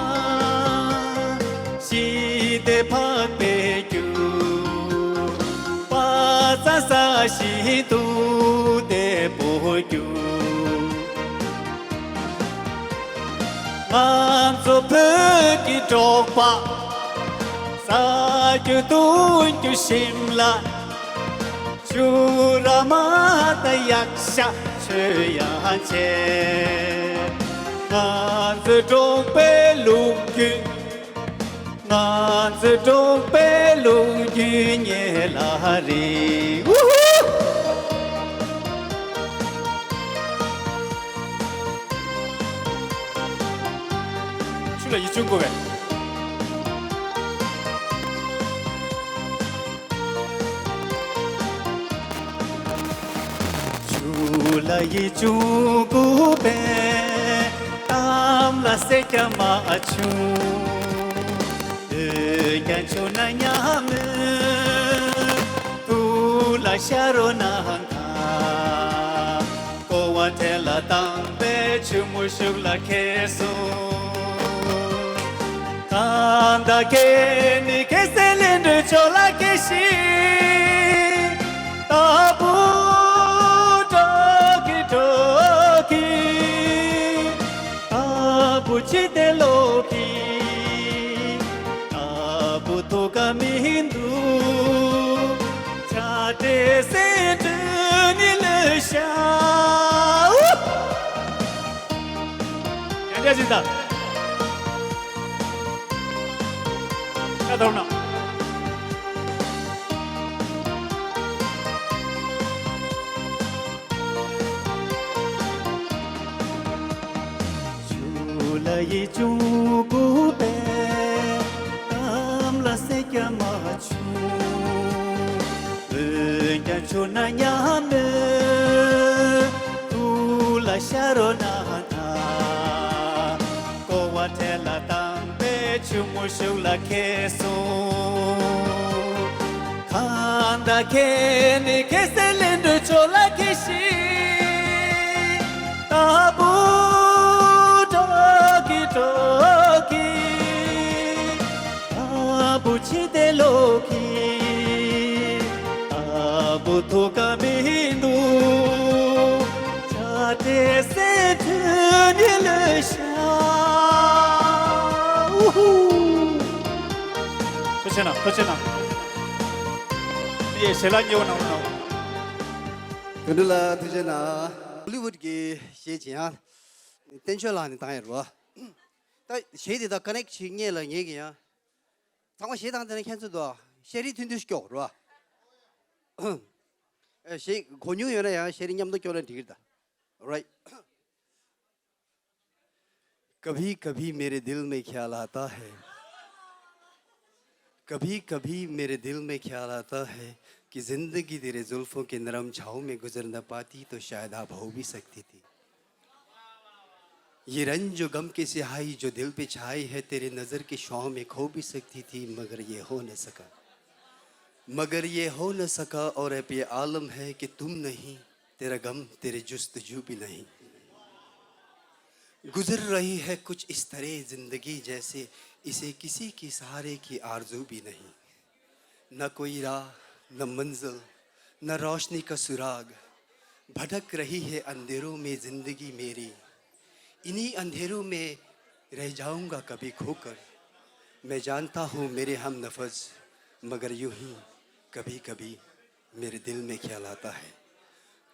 ཞི་བདེ་འཕགས་པའི་རྒྱུ། པ་ཙ་ས་ཞིང་དུ་བདེ་པོ་རྒྱུ། ང་ཚོ་བོད་ཀྱི་འབྲོག་པ། ཟ་རྒྱུ་འཐུང་རྒྱུ་ཞིམ་ལ། ཆུ་ར་མ་ད་ཡག་ཤ་ཆོས་ཡ་ཆེ། ང་ཚོ་འབྲོག་པའི་ལོ་རྒྱུས། ང་ཚོ་འབྲོག་པའི་ལོ་རྒྱུས་ཉེ་ལ་རེད། ཨུ་ཧུ། ཆུ་ལ་ཡིད་ཆུང་དགོས་པས། ཆུ་ལ་ཡིད་ཆུང་དགོས་པས། གཏམ་ལ་སེར་སྐྱ་མ་ཆུང་། འོན་ཀྱང་ཆུ་ན་ཉ་མོ། དུག་ལ་ཤ་རོ་ན་ད། ཀོ་བ་ཁྲེ་ལ་དང་པའི་ཆུ་མོ་ཤུགས་ལ་ཁེལ་སོང་། གང་ད་ཁེ་ནི་ཁེ་སེ་ལེན་འགྲོ་ཆོ་ལ་ཁེ་ཤི། ད་བུ་ཀྲོ་ཀི་ཀྲོ་ཀི། ད་བུ་ཅི་དེ་ལོ་ཀི། ད་བུ་ཐུག་ག་མི་འདུག་ཆ་ཏེ་སེ་དྲུ་ནི་ལེ་ཤ། ཡང་བསྐྱར་ཅིག་ད། ཤ་དོར་ན། ཆུ་ལ་ཡིད་ཆུང་དགོས་པས། གཏམ་ལ་སེར་སྐྱ་མ་ཆུང་། འོན་ཀྱང་ཆུ་ན་ཉ་མོ། དུག་ལ་ཤ་རོ་ན་ད། ཀོ་བ་ཁྲེ་ལ་དང་པའི་ཆུ་མོ་ཤུགས་ལ་ཁེལ་སོང་། གང་ད་ཁེ་ནི་ཁེ་སེ་ལེན་འགྲོ་ཆོ་ལ་ཁེ་ཤི། ད་བུ་ཀྲོ་ཀི་ཀྲོ་ཀི། ད་བུ་ཅི་དེ་ལོ་ཀི། ད་བུ་ཐུག་ག་མི་འདུག་ཆ་ཏེ་སེ་དྲུ་ནི་ལེ་ཤ། ཨུ་ཧུ། ཐུགས་རྗེ་གནང་། ཐུགས་རྗེ་གནང་། ཡེ་ཞལ་ལག་ཉེ་བོ་གནང་རོགས་གནང་། དོན་གྲུབ་ལགས་ཐུགས་རྗེ་གནང་། ཧོ་ལི་ཝུད་ཀྱི་གཞས་ཅིག་ཡང་བསྟན་ཆོས་ལགས་ནས་བཏང་ཡ་རེད་བ། ད་གཞས་དེ་དང་ཀ་ནེག་བྱེད་མཁན་ལ་ངེད་ཀྱི་ཡང་། ཚང་མ་གཞས་བཏང་དེ་ན་ཁྱེད་ཚོ་དང་ཤ་རི་མཐུན་མཐུན་ཞིག་སྐྱོག་རེད་བ། ཨེ་གཞས་གོ་མྱོང་ཡོད་ན་ཡང་ཤ་རི་མཉམ་དུ་སྐྱོག་ན་འགྲིག་གི་རེད་ད། Alright. कभी कभी मेरे दिल में ख्याल आता है। कभी कभी मेरे दिल में ख्याल आता है कि जिंदगी तेरे जुल्फों के नरम छाँव में गुजर न पाती तो शायद आप हो भी सकती थी। ये रंज और गम की स्याही जो दिल पे छाई है, तेरी नजर की छाँव में खो भी सकती थी, मगर ये हो न सका। मगर ये हो न सका, और अब ये आलम है कि तुम नहीं, तेरा गम, तेरी जस्तजू भी नहीं। गुजर रही है कुछ इस तरह जिंदगी, जैसे इसे किसी की सहारे की आरजू भी नहीं। न कोई राह, न मंजिल, न रोशनी का सुराग। भटक रही है अंधेरों में जिंदगी मेरी। इन्हीं अंधेरों में रह जाऊंगा कभी खोकर। मैं जानता हूँ मेरे हम नफस, मगर यूं ही कभी कभी मेरे दिल में ख्याल आता है।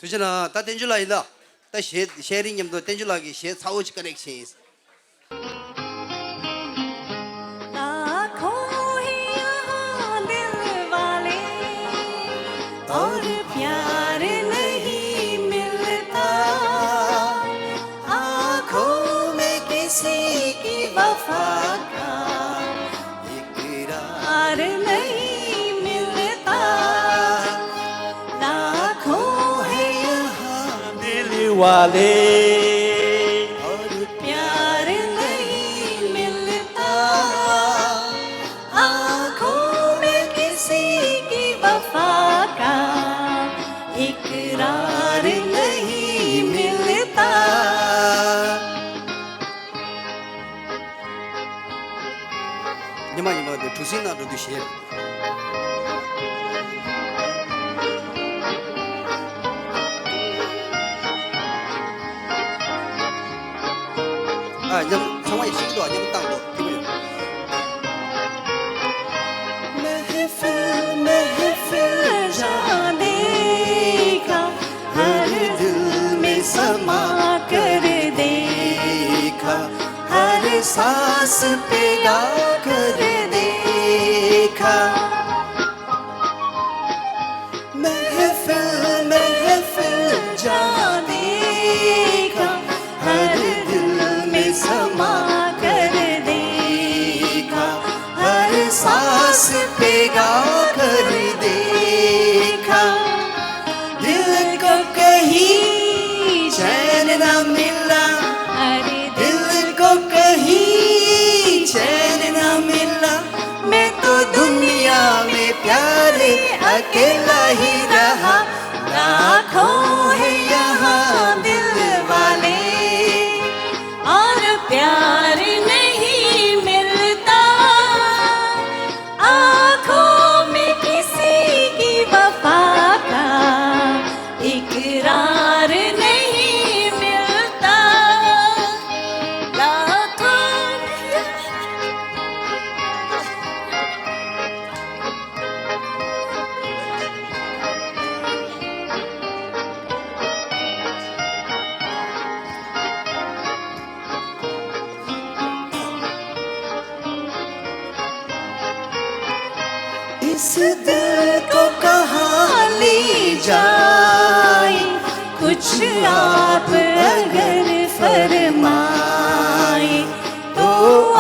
ཐུགས་རྗེ་གནང་། ད་བསྟན་འཛིན་ལགས་ཡིན་ད། ད་གཞས་གཞས་རིགས་མཉམ་དུ་བསྟན་འཛིན་ལགས་ཀྱི་གཞས་ཚ་བོ་ཅིག་ཀ་རེག་བྱེད། लाखों हैं यहाँ दिल वाले और प्यार नहीं मिलता। आंखों में किसी की वफा का इकरार नहीं मिलता। लाखों हैं यहाँ दिल वाले और प्यार नहीं मिलता। आंखों में किसी की वफा का इकरार नहीं मिलता। ཉི་མ་ཉི་མ་དེ་གྲུ་གཟིངས་ནང་འགྲོ་དུས་ཞེས། ཨ། མཉམ་ཚང་མ་ཡིས་ཤེས་ཀྱི་འདུག་ཨ། མཉམ་བཏང་འདུག་དེ་མོ་ཡོད། महफिल महफिल जा देखा, हर दिल में समा कर देखा, हर सांस पे गा कर देखा। महफिल महफिल जा देखा, हर दिल में समा कर देखा, हर सांस पे गा कर देखा। दिल को कहीं चैन ना मिला, अरे दिल को कहीं चैन ना मिला। मैं तो दुनिया में प्यारे अकेला ही रहा। लाखों है यहाँ दिल वाले और प्यार नहीं मिलता। आंखों में किसी की वफा का इकरार नहीं मिलता। लाखों में इस दिल को कहाँ ले जाए, कुछ आप अगर फरमाए, तो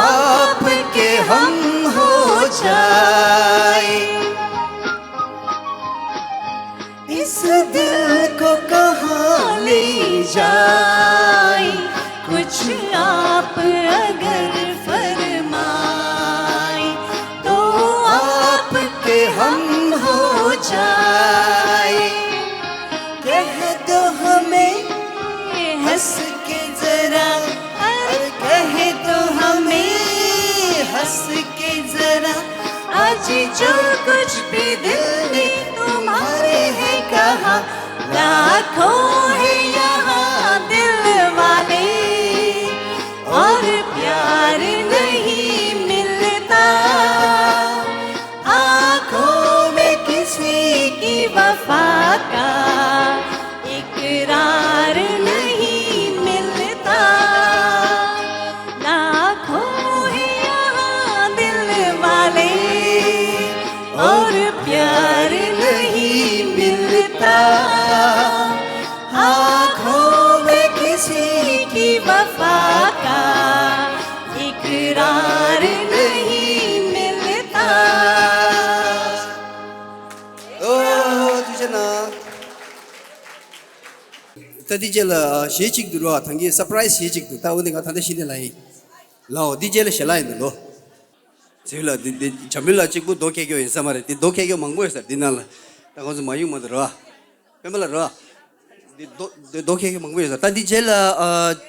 आपके हम हो जाए। इस दिल को कहाँ ले जाए, कुछ आप अगर फरमाए, तो आपके हम हो जाए। कह दो हमें हंस के जरा, अरे कह दो हमें हंस के जरा, आज जो कुछ भी दिल ने तुम्हारे है कहा। लाखों है यहाँ दिल वाले और प्यार नहीं मिलता। आंखों में किसी की वफा का इकरार नहीं मिलता। लाखों हैं यहाँ दिल वाले और प्यार नहीं मिलता। आंखों འདི་རྗེས་ལ་གཞས་གཅིག་འདུག་རོ། ཐང་གི་སར་པ་རའི་སི་གཞས་གཅིག་འདུག་ད་འོ་འདི་ང་ད་ལྟ་ཤི་ནས་ལ་ཡིན། ལའོ་འདི་རྗེས་ལ་ཞལ་ལག་ཡིན་འདུག་ལོ། ཚེ་ལ་འདི་འདི་བྱམས་པའི་ལ་གཅིག་པུ་རྡོ་ཁྱེར་ཁྱོ་ཡིན་ས་མ་རེད། འདི་རྡོ་ཁྱེར་ཁྱོ་མང་པོ་ཡོད་ས་འདི་ནང་ལ། ད་ཁོང་ཚོ་མ་ཡོང་མ་འདུག་རོ། པད་མ་ལ་རོ། འདི་རྡོ་འདི་རྡོ་ཁྱེར་ཁྱོ་མང་པོ་ཡོད་ས། ད་འདི་རྗེས་ལ་ཨ།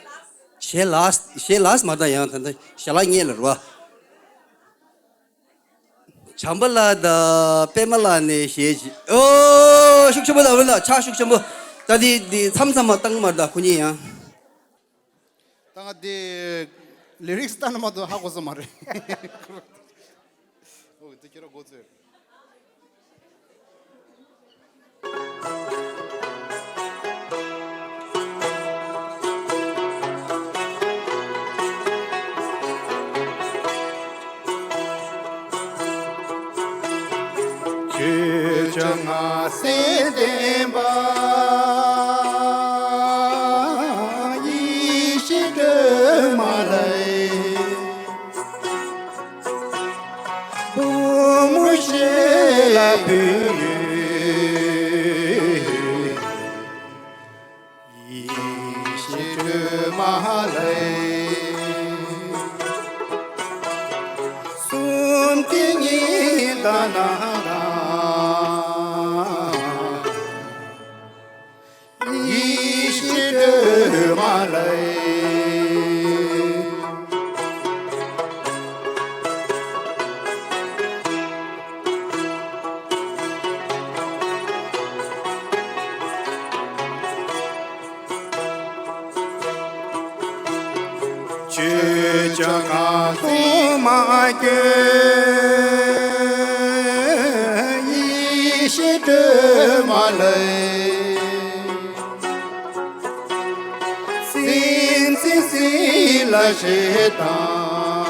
གཞས་ལགས་གཞས་ལགས་མ་ད་ཡང་ད་ད་ཞལ་ལག་རྙེད་ལ་རོ། བྱམས་པ་ལགས་དང་པད་མ་ལགས་ནས་གཞས་ཅིག་ཨོ་ཤུགས་ཆེན་པོ་དང་ལ་ཕྱག་ཤུགས་ཆེན་པོ། ད་འདི་འདི་མཚམས་མཚམས་མ་བཏང་མ་ད་ཁོ་གཉིས་ཡང་། ད་ང་འདི་ལི་རིགས་ལྟ་ན་མ་གཏོགས་ཧ་གོ་ས་མ་རེད། ཨོ་འདི་ཁྱེད་རང་མགོ་ཚོས། ཆོས་སྐྱོང་ང་སེམས་ལྡན་པ། ཡེ་ཤེས་སྒྲོལ་མ་ལ། བུ་མོ་ཞིག་ལ་བུ་ཡོད། ཡེ་ཤེས་སྒྲོལ་མ་ལ། གསུམ་དེ་ཉིད་ད་ན་ད། ཡེ་ཤེས་སྒྲོལ་མ་ལ། ཆོས་སྐྱོང་ང་སྐྱོང་མ་སྐྱོང་། ཡེ་ཤེས་སྒྲོལ་མ་ལ། སེམས་ཅན་སྲིད་ལ་ཞེ་སྡང་།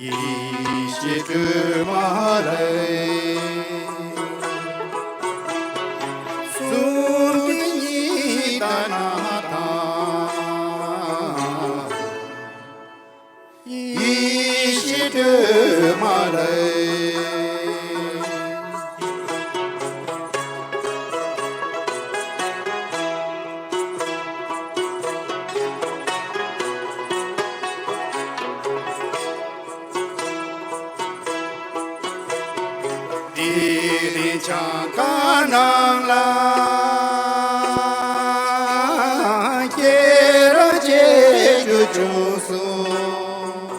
ཡེ་ཤེས་སྒྲོལ་མ་ལ། གསུམ་དེ་ཉིད་ད་ན་ད། ཡེ་ཤེས་སྒྲོལ་མ་ལ། འདི་རིང་འཆང་ཁ་ནང་ལ་ཁྱེད་རང་བཅས་རྒྱུ་བྱུང་སོང་།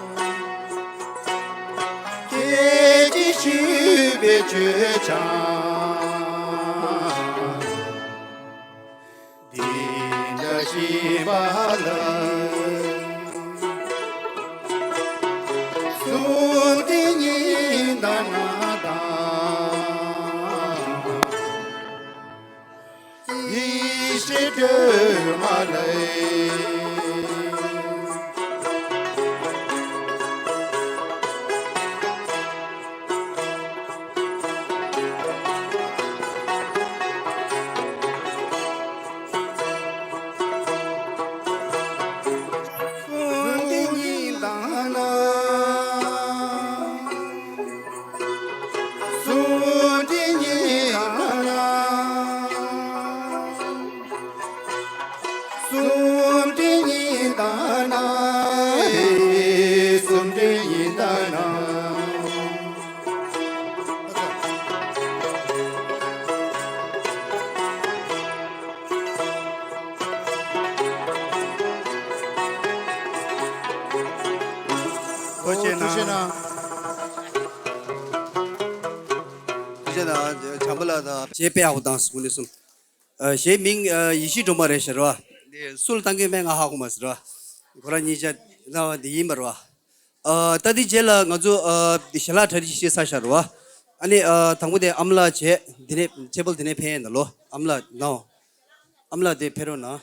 ཁྱེད་ཀྱིས་ཞུས་པའི་ཆོས་ཆང་འདི་འདྲ་ཞིག་པ་ལ། གསུམ་དེ་ཉིད་ད་ན་ད། ཡེ་ཤེས་སྒྲོལ་མ་ལ། གསུམ་དེ་ཉིད་ད་ན། གསུམ་དེ་ཉིད་ད་ན། གསུམ་དེ་ཉིད་ད་ན། གསུམ་དེ་ཉིད་ད་ན། ཐུགས་རྗེ་གནང་། ཐུགས་རྗེ་གནང་། ཐུགས་རྗེ་གནང་། བྱམས་པ་ལགས་དང་གཞས་དཔེ་ཡག་པོ་བཏང་སོང་། ངོ་ནས་གསུངས། ཨ། གཞས་མིང་ཨ་ཡེ་ཤེས་སྒྲོལ་མ་རེད་ཟེར་བ། འདི་སུ་ལ་བཏང་གི་མེད་ང་ཧ་གོ་མ་ཟེར་བ། ཁོ་རང་གཉིས་ཆ་རྣ་བ་འདི་ཡིན་པ་རེད་བ། ཨ། ད་འདི་རྗེས་ལ་ང་ཚོ་ཨ་འདི་ཞལ་ལག་གྲ་སྒྲིག་བྱེད་ས་ཤར་བ། ཨ་ནི་ཨ་དང་པོ་དེ་ཨ་མ་ལགས་བྱས། འདི་ནས་ཅེ་བལ་འདི་ནས་ཕན་ཡིན་ད་ལོ། ཨ་མ་ལགས་ནའོ། ཨ་མ་ལགས་དེ་ཕེབས་རོགས་གནང་།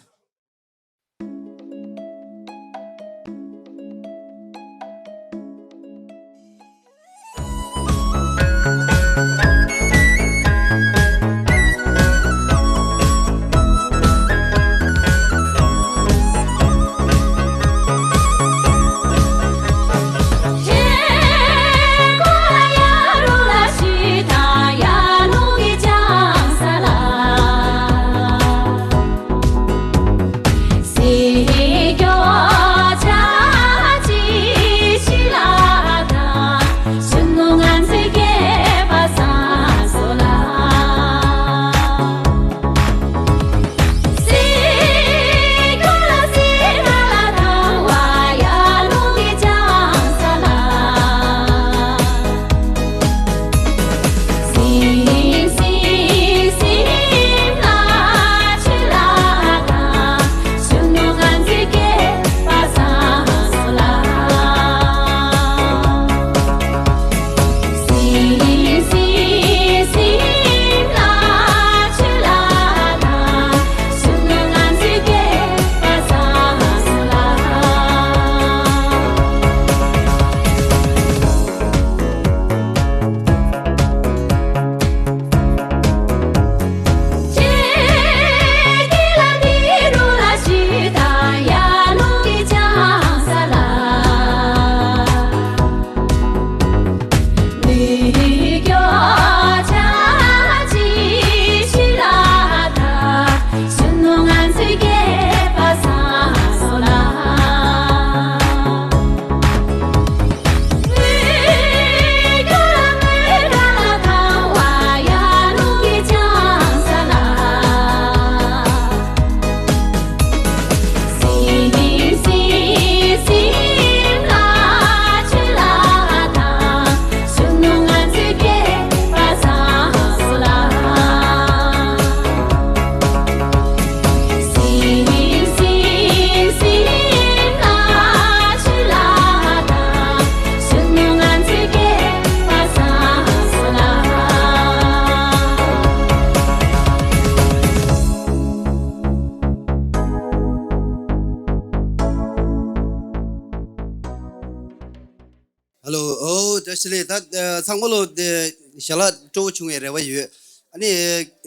ཧེ་ལོ། ཨོ་བཀྲ་ཤིས་བདེ་ལེགས། ད་ཨ་ཚང་མ་ལོ་དེ་ཞལ་ལག་སྤྲོ་བོ་བྱུང་བའི་རེ་བ་ཡོད། ཨ་ནི་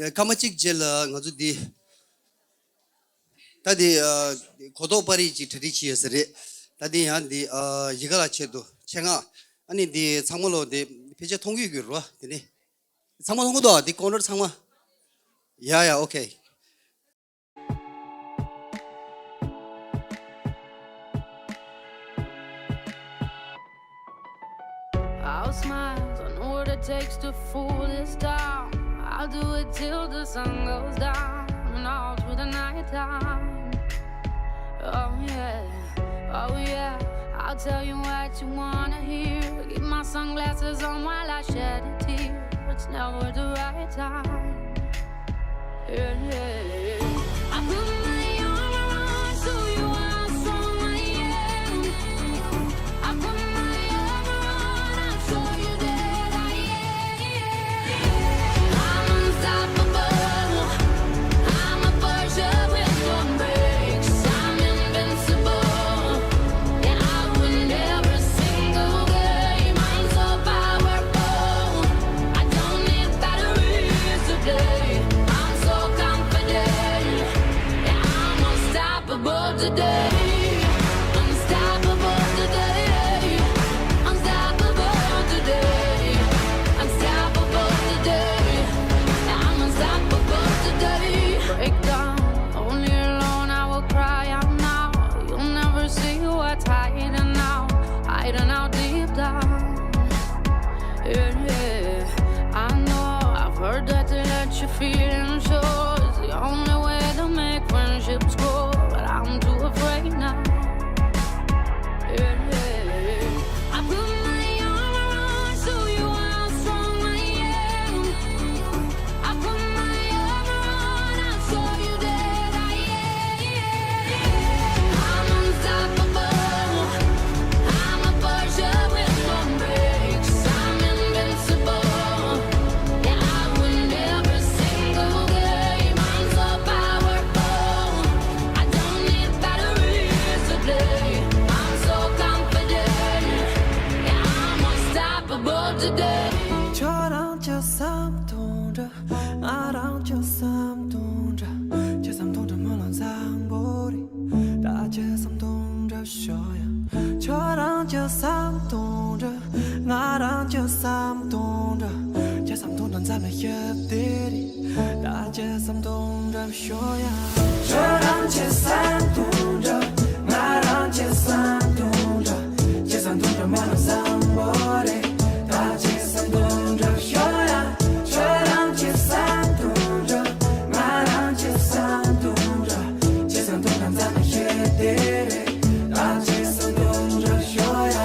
ཨ་སྐར་མ་གཅིག་རྗེས་ལ་ང་ཚོ་འདི་ད་འདི་ཨ་གོ་རྟོགས་པར་རིས་ཀྱི་གྲ་སྒྲིག་བྱས་ཡོད་ས་རེད། ད་འདི་ཡང་འདི་ཨ་ཡི་གེ་ལ་ཆེད་དུ་ཆེད་མངགས། ཨ་ནི་འདི་ཚང་མ་ལོ་དེ་ཕལ་ཆེར་མཐོང་གི་ཡོད་རེད་བ། དེ་ནི་ཚང་མ་མཐོང་གི་འདུག། འདི་ཀོན་ཊོར་ཚང་མ། ཡ་ཡ། ཨོ་ཁེ། I'll smile, I know what it takes to fool this town. I'll do it till the sun goes down and all through the night time. Oh yeah, oh yeah, I'll tell you what you wanna hear. Keep my sunglasses on while I shed a tear. It's never the right time. Yeah, yeah. I put my armor on, show you how strong I am. I put my armor on, I'll show you that I am. I'm unstoppable. I'm a force your will won't break. I'm invincible. Yeah, I win every single game. I'm so powerful. I don't need batteries to play. I'm so confident. Yeah, I'm unstoppable today. Unstoppable today. Unstoppable today. Unstoppable today. Yeah, I'm unstoppable today. Break down, only alone I will cry out now. You'll never see what's hiding out, hiding out deep down. Yeah, yeah. I know I've heard that to let your feelings show is the only way to make friendships grow, but I'm too afraid now. Yeah, yeah. I put my armor on, show you how strong I am. I put my armor on, I'll show you that I am. I'm unstoppable. I'm a force your will won't break. I'm invincible. Yeah, I win every single game. I'm so powerful. I don't need batteries to play. I'm so confident. Yeah, I'm unstoppable today. ཁྱོད་རང་ཅི་བསམ་དོན་འགྲུབ། ང་རང་ཅི་བསམ་དོན་འགྲུབ། ཅི་བསམ་དོན་འགྲུབ་མི་ལ་བཟང་པོ་རེད། ད་ཅི་བསམ་དོན་འགྲུབ་ཤོག་ཡ། ཁྱོད་རང་ཅི་བསམ་དོན་འགྲུབ། ང་རང་ཅི་བསམ་དོན་འགྲུབ། ཅི་བསམ་དོན་འགྲུབ་འཛམ་གླིང་ཞི་བདེ་རེད། ད་ཅི་བསམ་དོན་འགྲུབ་ཤོག་ཡ། ཁྱོད་རང་ཅི་བསམ་དོན་འགྲུབ། ང་རང་ཅི་བསམ་དོན་འགྲུབ། ཅི་བསམ་དོན་འགྲུབ་མ་ལ་བཟང་པོ་རེད། ད་ཅི་བསམ་དོན་འགྲུབ་ཤོག་ཡ། ཁྱོད་རང་ཅི་བསམ་དོན་འགྲུབ། ང་རང་ཅི་བསམ་དོན་འགྲུབ། ཅི་བསམ་དོན་འགྲུབ་འཛམ་གླིང་ཞི་བདེ་རེད། ད་ཅི་བསམ་དོན་འགྲུབ་ཤོག་ཡ།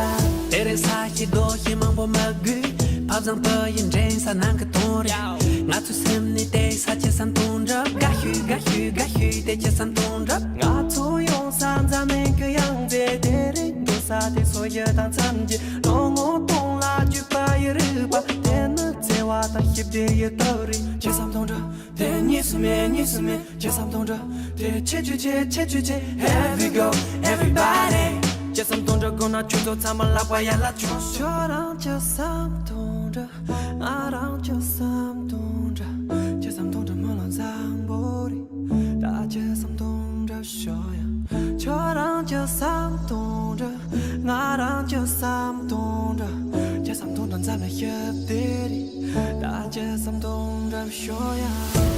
དེ་རིང་ས་གཞི་རྡོ་གཞི་མང་པོ་མ་དགོས། ཕ་བཟང་བུ་ཡི་འདྲེན་ས་ནང་གི་དོན་རེད། ང་ཚོའི་སེམས་ནི་བལྟས་ས་ཅི་བསམ་དོན་འགྲུབ། དགའ་ཤོས་དགའ་ཤོས་དགའ་ཤོས་དེ་ཅི་བསམ་དོན་འགྲུབ། ང་ཚོ་ཡོང་ས་འཛམ་གླིང་གི་ཡང་རྩེ་དེ་རེད། འགྲོ་ས་དེ་སོ་ཡི་དང་མཚམས་ཀྱི་ལོ་ངོ་སྟོང་ལ་བརྒྱུད་པ་ཡི་རིག་པ། དེ་ནི་བརྩེ་བ་དང་ཞི་བདེ་ཡི་སྟོབས་རེད། ཅི་བསམ་དོན་འགྲུབ། དེ་གཉིས་སུ་མེད་གཉིས་སུ་མེད། ཅི་བསམ་དོན་འགྲུབ། དེ་ཆེ་ཆུ་ཆེ་ཆེ་ཆུ་ཆེ། Here we go everybody། ཅི་བསམ་དོན་འགྲུབ་དགོས་ན་ཁྱོད་ཚོ་ཚང་མ་ལག་པ་ཡར་ལ་ཕྱོགས། ཁྱོད་རང་ཅི་བསམ་དོན་འགྲུབ། ང་རང་ཅི་བསམ་དོན་འགྲུབ། ཅི་བསམ་དོན་འགྲུབ་མི་ལ་བཟང་པོ་རེད། ད་ཅི་བསམ་དོན་འགྲུབ་ཤོག་ཡ། ཁྱོད་རང་ཅི་བསམ་དོན་འགྲུབ། ང་རང་ཅི་བསམ་དོན་འགྲུབ། ཅི་བསམ་དོན་འགྲུབ་འཛམ་གླིང་ཞི་བདེ་རེད། ད་ཅི་བསམ་དོན་འགྲུབ་ཤོག་ཡ།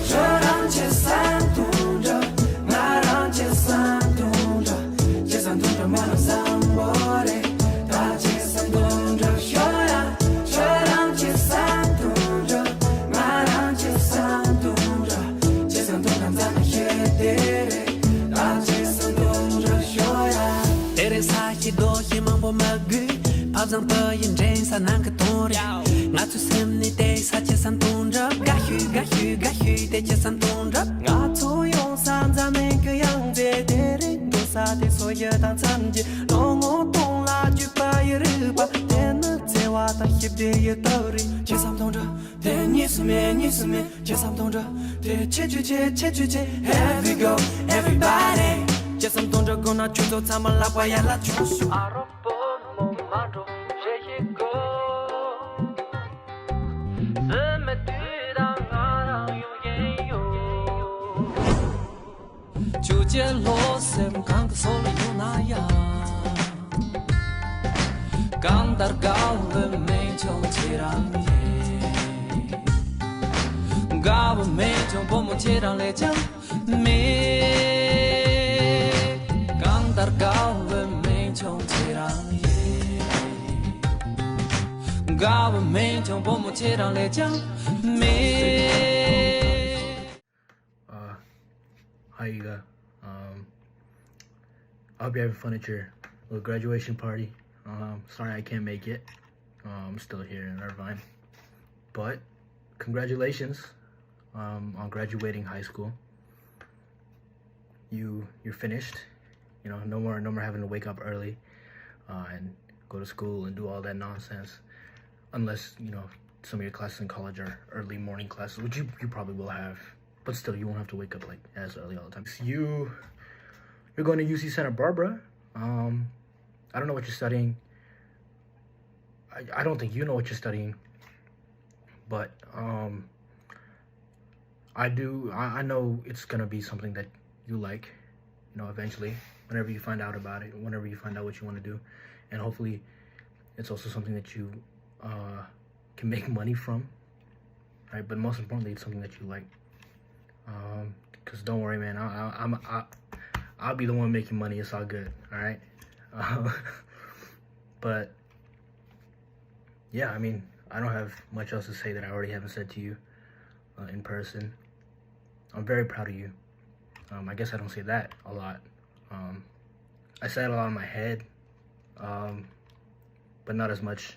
ཁྱོད་རང་ཅི་བསམ་དོན་འགྲུབ། ང་རང་ཅི་བསམ་དོན་འགྲུབ། ཅི་བསམ་དོན་འགྲུབ་མ་ལ་བཟང་པོ་རེད། ད་ཅི་བསམ་དོན་འགྲུབ་ཤོག་ཡ། ཁྱོད་རང་ཅི་བསམ་དོན་འགྲུབ། ང་རང་ཅི་བསམ་དོན་འགྲུབ། ཅི་བསམ་དོན་འགྲུབ་འཛམ་གླིང་ཞི་བདེ་རེད། ད་ཅི་བསམ་དོན་འགྲུབ་ཤོག་ཡ། དེ་རིང་ས་གཞི་རྡོ་གཞི་མང་པོ་མ་དགོས། ཕ་བཟང་བུ་ཡི་འདྲེན་ས་ནང་གི་དོན་རེད། ང་ཚོའི་སེམས་ནི་བལྟས་ས་ཅི་བསམ་དོན་འགྲུབ། དགའ་ཤོས་དགའ་ཤོས་དགའ་ཤོས་དེ་ཅི་བསམ་དོན་འགྲུབ། ང་ཚོ་ཡོང་ས་འཛམ་གླིང་གི་ཡང་རྩེ་དེ་རེད། འགྲོ་ས་དེ་སོ་ཡི་དང་མཚམས་ཀྱི་ལོ་ངོ་སྟོང་ལ་བརྒྱུད་པ་ཡི་རིག་པ། དེ་ནི་བརྩེ་བ་དང་ཞི་བདེ་ཡི་སྟོབས་རེད། ཅི་བསམ་དོན་འགྲུབ། དེ་གཉིས་སུ་མེད་གཉིས་སུ་མེད། ཅི་བསམ་དོན་འགྲུབ། དེ་ཆེ་ཆུ་ཆེ་ཆེ་ཆུ་ཆེ། Here we go everybody། ཅི་བསམ་དོན་འགྲུབ་དགོས་ན་ཁྱོད་ཚོ་ཚང་མ་ལག་པ་ཡར་ལ་ཕྱོགས། ཨ་རོ་པོ་མོ་མ་འགྲོ་ཞེས་ཤིག་བློ་སེམས་གང་གི་སོ་ལ་ཡོད་ན་ཡང་། གང་ལྟར་དགའ་བའི་མིག་མཆོང་ཁྱེད་རང་ཡིན། དགའ་བའི་མིག་མཆོང་བུ་མོ་ཁྱེད་རང་ལས་ཀྱང་མེད། གང་ལྟར་དགའ་བའི་མིག་མཆོང་ཁྱེད་རང་ཡིན། དགའ་བའི་མིག་མཆོང་བུ་མོ་ཁྱེད་རང་ལས་ཀྱང་མེད། Uh, hi, Yiga. Um, I hope you're having fun at your little graduation party. Um, sorry I can't make it. Uh, I'm still here in Irvine. But congratulations, um, on graduating high school. You you're finished. You know, no more no more having to wake up early, uh, and go to school and do all that nonsense. Unless, you know, some of your classes in college are early morning classes, which you, you probably will have. But still, you won't have to wake up, like, as early all the time. You you're going to U C Santa Barbara. Um, I don't know what you're studying. I, I don't think you know what you're studying, but um, I do. I, I know it's gonna be something that you like, you know, eventually, whenever you find out about it, whenever you find out what you want to do, and hopefully, it's also something that you uh, can make money from, right? But most importantly, it's something that you like. Um, cause don't worry, man. I, I, I'm I, I'll be the one making money. It's all good. All right. Uh, but yeah, I mean, I don't have much else to say that I already haven't said to you uh, in person. I'm very proud of you. Um, I guess I don't say that a lot. Um, I say it a lot in my head, um, but not as much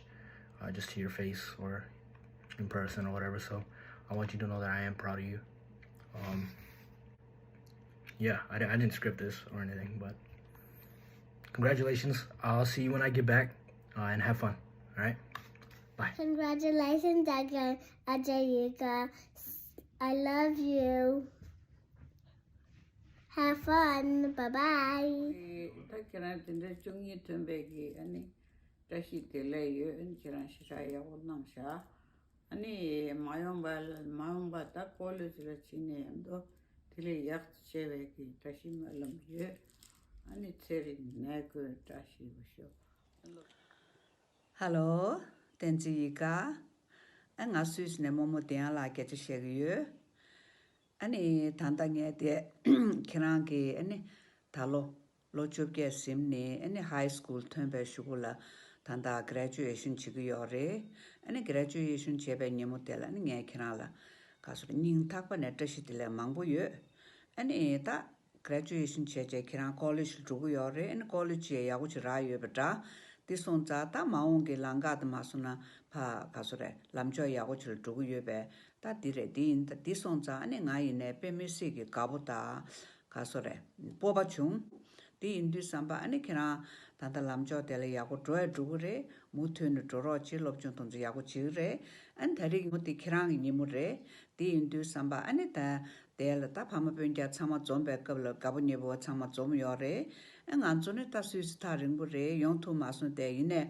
uh, just to your face or in person or whatever. So I want you to know that I am proud of you. Um, yeah, I, di- I didn't script this or anything, but congratulations. I'll see you when I get back uh, and have fun. All right? Bye. Congratulations, Ajay, Ajay Yiga. I love you. Have fun. Bye bye. ཨེ། ད་ཁྱེད་རང་དེ་འདྲ་བཅུ་གཉིས་ཐོན་པའི་གི་ཨ་ནི་བཀྲ་ཤིས་བདེ་ལེགས་ཡོད། ཨ་ནི་ཁྱེད་རང་ཞེ་དྲག་ཡག་པོ་གནང་ཤག་ཨ་ནི་མ་ཡོང་པ་ལ་མ་ཡོང་པ་ད་ཀོ་ལེ་ཇི་ལ་ཕྱིན་ནས་ཡང་དོ་དེ་ལས་ཡག་ཏུ་བྱེད་པའི་གི་བཀྲ་ཤིས་སྨོན་ལམ་ཡོད། ཨ་ནི་ཚེ་རིང་ནད་ཀུན་བཀྲ་ཤིས་པ་ཤོག་ཧ་ལོ། བསྟན་འཛིན་ཡིད་དགའ། ཨ། ང་སུད་སི་ནས་རྨོ་མོ་བདེ་དབྱངས་ལགས་སྐད་ཆ་བཤད་ཀྱི་ཡོད། ཨ་ནི་ད་ལྟ་ངས་དེ་ཁྱེད་རང་གི་ཨ་ནི་ད་ལོ་ལོ་བཅོ་བརྒྱད་ཟིན་ནས་ཨ་ནི་ཧའི་སི་ཀུལ་ཐོན་པའི་གཞུག་གུ་ལ་ད་ལྟ་གྷི་རེ་ཇུ་ཨེ་ཤན་བྱེད་ཀྱི་ཡོད་རེད། ཨ་ནི་གྷི་རེ་ཇུ་ཨེ་ཤན་བྱེད་པའི་ཉིན་མོ་དེ་ལ་ཨ་ནི་ངས་ཁྱེད་རང་ལ་ག་སོ་རེད། སྙིང་ཐག་པ་ནས་བཀྲ་ཤིས་བདེ་ལེགས་མང་པོ་ཡོད། ཨ་ནི་ད་གྷི་རེ་ཇུ་ཨེ་ཤན་བྱས་རྗེས་ཁྱེད་རང་ཀོ་ལེཇ་ལ་འགྲོ་གི་ཡོད་རེད། ཨ་ནི་ཀོ་ལེཇ་ཡང་ཡག་པོ་ཅིག་རག་ཡོད་པ་འདྲ། འདི་སོང་ཙང་ད་མ་འོངས་ཀྱི་ལམ་ཁ་དེ་མ་སོང་ན་ཕ་ག་སོ་རེད། ལམ་ཕྱོགས་ཡག་པོ་ཅིག་ལ་འགྲོ་གི་ཡོད་པས། ད་འདི་རེད། འདི་ཡིན། ད་འདི་སོང་ཙང་ཨ་ནི་ང་ཡིན་ནའི་དཔེ་མི་སྲིད་ཀྱི་དགའ་པོ་དང་ག་སོ་རེད། སྤོབས་པ་བྱུང་། འདི་ཡིན་དུས་ཙམ་པ་ཨ་ནི་ཁྱེད་རང་ད་ལྟ་ལམ་ཕྱོགས་དེ་ལ་ཡག་པོ་འགྲོ་ཡ་འགྲོ་གི་རེད། མུ་མཐུད་ནས་འགྲོ་རོགས་བྱེད། སློབ་སྦྱོང་དེ་ཚོ་ཡག་པོ་བྱེད་ཀྱི་རེད། ཨ་ནི་ད་རེས་ཉིན་མོ་འདི་ཁྱེད་རང་གི་ཉིན་མོ་རེད། འདི་ཡིན་དུས་ཙམ་པ་ཨ་ནི་ད་དེ་ལ་ད་ཕ་མ་སྤུན་ཀྱག་ཚང་མ་འཛོམས་པའི་སྐབས་ལ་དགའ་པོ་ཉེ་པོ་ཚང་མ་འཛོམས་ཡོད་རེད། ཨ། ང་ཚོ་ནི་ད་སུད་སི་ཐག་རིང་པོ་རེད། ཡོང་ཐུབ་མ་སོང་། དེ་ཡིན་ནའི་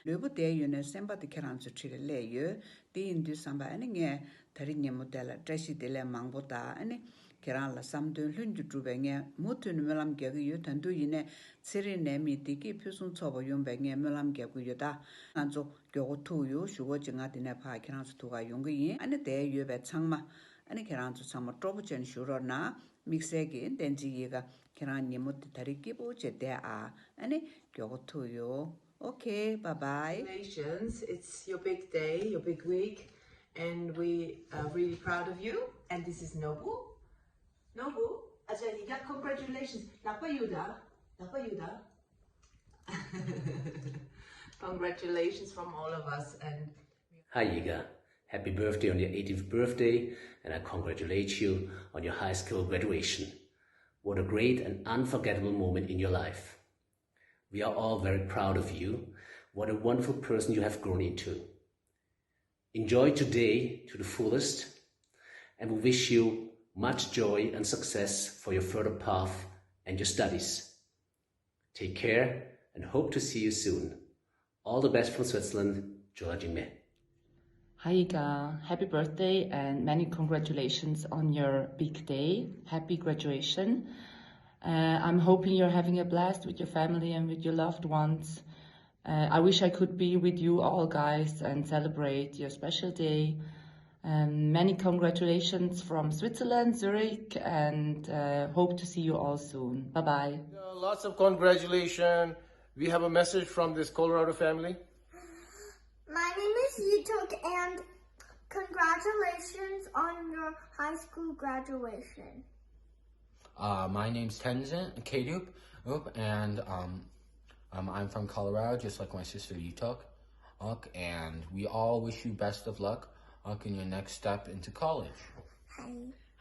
ལུས་པོ་བསྡད་ཡོད་ནའི་སེམས་པ་དེ་ཁྱེད་རང་ཚོའི་འཁྲིས་ལ་སླེབས་ཡོད། དེ་ཡིན་དུས་ཙམ་པ་ཨ་ནི་ངས་ད་རེས་ཉིན་མོ་དེ་ལ་བཀྲ་ཤིས་བདེ་ལེགས་མང་པོ་དང་། ཨ་ནི་ཁྱེད་རང་ལ་བསམ་དོན་ལྷུན་གྱིས་འགྲུབ་པའི་ངས་མུ་མཐུད་ནས་སྨོན་ལམ་རྒྱག་གི་ཡོད། ད་དུང་ཡིན་ནའི་ཚེ་རིང་ནད་མེད་བདེ་སྐྱིད་ཕུན་སུམ་ཚོགས་པ་ཡོང་བའི་ངས་སྨོན་ལམ་རྒྱག་གི་ཡོད། ད་ང་ཚོ་མགྱོགས་པོ་ཐུག་ཡོང་། གཞུག་གུ་ཅིག་ང་དེ་ནས་ཕར་ཁྱེད་རང་ཚོ་ཐུག་ག་ཡོང་གི་ཡིན། ཨ་ནི་དེར་ཡོད་པའི་ཚང་མ་ཨ་ནི་ཁྱེད་རང་ཚོ་ཚང་མ་སྤྲོ་པོ་བྱས་ནས་བཞུགས་རོགས་གནང་། དམིགས་བསལ་གྱིས་བསྟན་འཛིན་ཡིད་དགའ། ཁྱེད་རང་ཉིན་མོ་དེ་ད་རེས་སྐྱིད་པོ་བྱས་བསྡད་ཨ། ཨ་ནི་མགྱོགས་པོ་ཐུག་ཡོང་། Okay, bye bye. Congratulations. It's your big day, your big week, and we are really proud of you. And this is Nobu. Nobu, Ajay, yeah, congratulations. ལག་པ་གཡུག་དང་། ལག་པ་གཡུག་དང་། Congratulations from all of us. And Hi, Yiga. Happy birthday on your eighteenth birthday, and I congratulate you on your high school graduation. What a great and unforgettable moment in your life. We are all very proud of you. What a wonderful person you have grown into. Enjoy today to the fullest, and we wish you much joy and success for your further path and your studies. Take care and hope to see you soon. All the best from Switzerland, Jola Jingme. Hi, Yiga. Happy birthday and many congratulations on your big day. Happy graduation. Uh, I'm hoping you're having a blast with your family and with your loved ones. Uh, I wish I could be with you all, guys, and celebrate your special day. Um, many congratulations from Switzerland, Zurich, and uh, hope to see you all soon. Bye bye. Uh, lots of congratulations. We have a message from this Colorado family. My name is Yituk, and congratulations on your high school graduation. Uh, my name's Tenzin Kadup, Oop, and um, um, I'm from Colorado, just like my sister Yituk. Uk, and we all wish you best of luck, Uk, in your next step into college. Hi.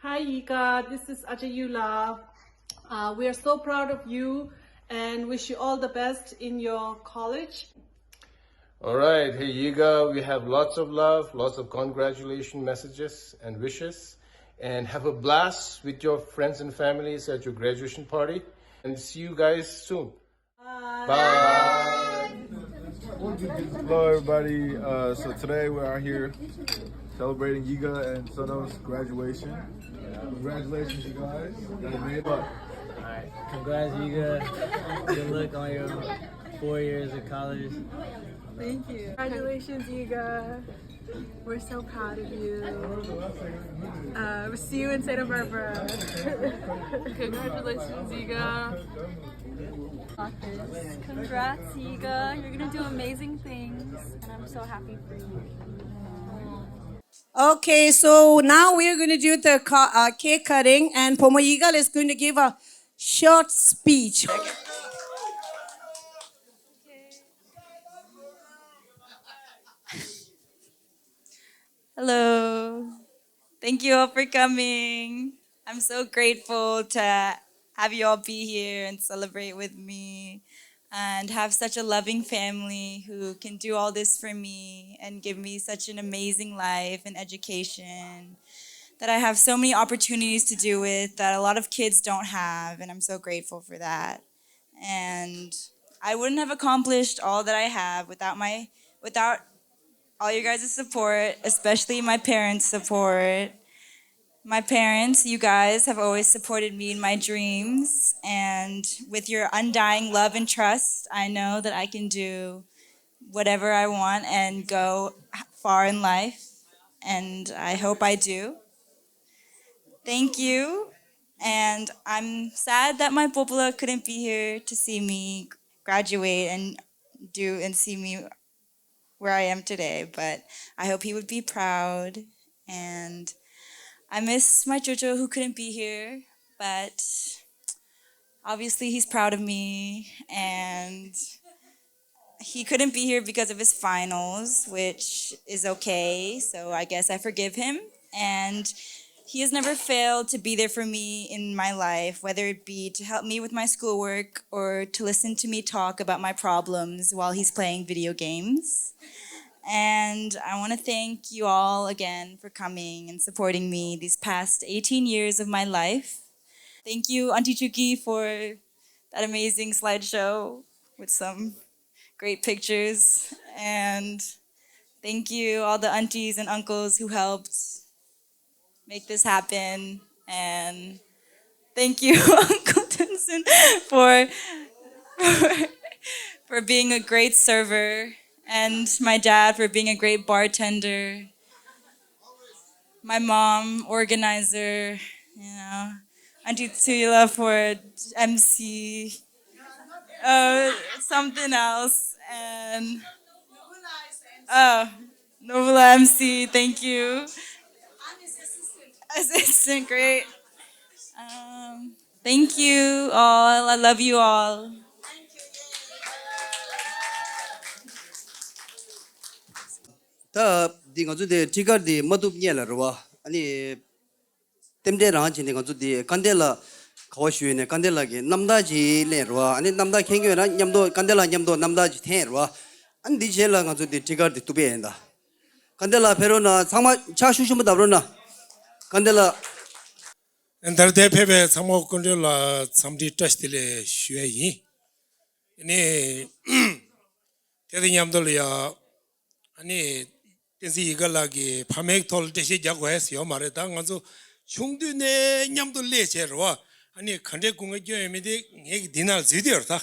Hi, Yiga. This is Ajayula. Uh, we are so proud of you and wish you all the best in your college. All right. Hey, Yiga, we have lots of love, lots of congratulation messages and wishes. And have a blast with your friends and families at your graduation party. And see you guys soon. Bye. Hello, everybody. Uh, so today we are here celebrating Yiga and Sono's graduation. Congratulations, you guys. You guys made it. All right. Congrats, Yiga. Good luck on your four years of college. Thank you. Congratulations, Yiga. We're so proud of you. Uh, we'll see you in Santa Barbara. Congratulations, Yiga. Congrats, Yiga. You're gonna do amazing things, and I'm so happy for you. Okay, so now we are going to do the ca- uh, cake cutting, and Pomo Yigal is going to give a short speech. Hello. Thank you all for coming. I'm so grateful to have you all be here and celebrate with me and have such a loving family who can do all this for me and give me such an amazing life and education that I have so many opportunities to do with that a lot of kids don't have, and I'm so grateful for that. And I wouldn't have accomplished all that I have without my without all your guys' support, especially my parents' support. My parents, you guys have always supported me in my dreams, and with your undying love and trust, I know that I can do whatever I want and go far in life, and I hope I do. Thank you. And I'm sad that my popola couldn't be here to see me graduate and do and see me where I am today, but I hope he would be proud. And I miss my jojo who couldn't be here, but obviously he's proud of me, and he couldn't be here because of his finals, which is okay. So I guess I forgive him. And he has never failed to be there for me in my life, whether it be to help me with my schoolwork or to listen to me talk about my problems while he's playing video games. And I want to thank you all again for coming and supporting me these past eighteen years of my life. Thank you, Auntie Chuki, for that amazing slideshow with some great pictures. And thank you, all the aunties and uncles who helped make this happen. And thank you, Uncle Tenzin, for, for for being a great server, and my dad for being a great bartender. My mom, organizer, you know, Auntie Tuyla for M C, uh, something else, and uh, Novula M C, thank you. Assistant, great. Um, thank you all. I love you all. ད་འདི་ང་ཚོ་དེ་ཊི་ཀར་འདི་མ་ཐུབ་སྔོན་ལ་རེད་བ། ཨ་ནི་རྟེན་འབྲེལ་རང་བྱས་ནས་ང་ཚོ་དེ་སྐལ་ལྡན་ལགས་ག་པར་བཞུགས་ཡོད་ནས། སྐལ་ལྡན་ལགས་ཀྱི་རྣམ་ཐར་ཅིག་ལེན་རེད་བ། ཨ་ནི་རྣམ་ཐར་མཁྱེན་གྱི་ཡོད་ན་མཉམ་དུ་སྐལ་ལྡན་ལགས་མཉམ་དུ་རྣམ་ཐར་ཅིག་འཐེན་རེད་བ། ཨ་ནི་འདི་རྗེས་ལ་ང་ཚོ་དེ་ཊི་ཀར་འདི་གཏུབ་པ་ཡིན་ད། སྐལ་ལྡན་ལགས་ཕེབས་རོགས་གནང་། ཚང་མ་ཕྱག་ཤུགས་ཆེན་པོ་བརྡབ་རོགས་གནང་། སྐལ་ལྡན་ལགས། ད་ལྟའི་ཕེབས་པའི་ཚང་མ་སྐུ་མགྲོན་ལ་འཚམས་འདྲི་བཀྲ་ཤིས་བདེ་ལེགས་ཞུ་ཡ་ཡིན། ཨ་ནི་དེ་དང་མཉམ་དུ་ལ་ཡ། ཨ་ནི་བསྟན་འཛིན་ཡིད་དགའ་ལགས་ཀྱི་ཕ་མའི་ཐོག་ལ་འགྲེལ་བཤད་རྒྱག་དགོས་ཡ་ཡོད་མ་རེད། ད་ང་ཚོ་ཆུང་དུས་ནས་མཉམ་དུ་སླེབས་བྱས་རེད་བ། ཨ་ནི་ག་འདྲའི་སྐུ་ངལ་སྐྱོན་ཡོད་མེད་དེ་ངེད་ཀྱི་འདི་ནང་ལ་འཛུལ་བསྡད་ཡོད་རེད་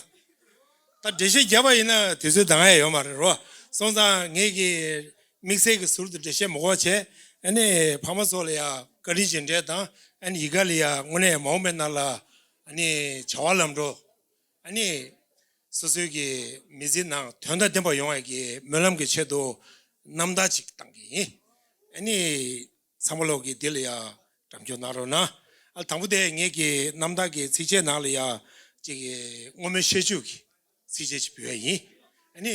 ད། ད་འགྲེལ་བཤད་བརྒྱབ་པ་ཡིན་ན་དུས་ཚོད་འདང་ཡ་ཡོད་མ་རེད་རོ། སོང་ཙང་ངེད་ཀྱི་དམིགས་བསལ་གྱི་ཟུར་དུ་འགྲེལ་བཤད་མི་དགོས་པ་བྱས། ཨ་ནི་ཕ་མ་ཚོ་ལ་ཡ་བཀའ་དྲིན་རྗེས་དྲན་དང་། ཨ་ནི་ཡི་ག་ལ་ཡ་དངོས་གནས་མ་འོངས་པའི་ནང་ལ་ཨ་ནི་བྱ་བ་ལམ་འགྲོ། ཨ་ནི་སོ་སོའི་གི་མི་ཚེ་ནང་དོན་དང་ལྡན་པ་ཡོང་བའི་གི་སྨོན་ལམ་གྱི་ཆེད་དུ་རྣམ་ཐར་ཅིག་བཏང་གི་ཡིན། ཨ་ནི་ཚང་མ་ལོག་གི་འདི་ལ་ཡ་འགྲམ་སྐྱོར་གནང་རོགས་གནང་། ཨ་དང་པོ་དེ་ངེད་ཀྱི་རྣམ་ཐར་གྱི་ཚིགས་བཅད་ནང་ལ་ཡ་ཅིག་གི་བསྔོ་སྨོན་ཤིས་བརྗོད་ཀྱི་ཚིགས་བཅད་ཅིག་ཕུལ་བ་ཡིན། ཨ་ནི་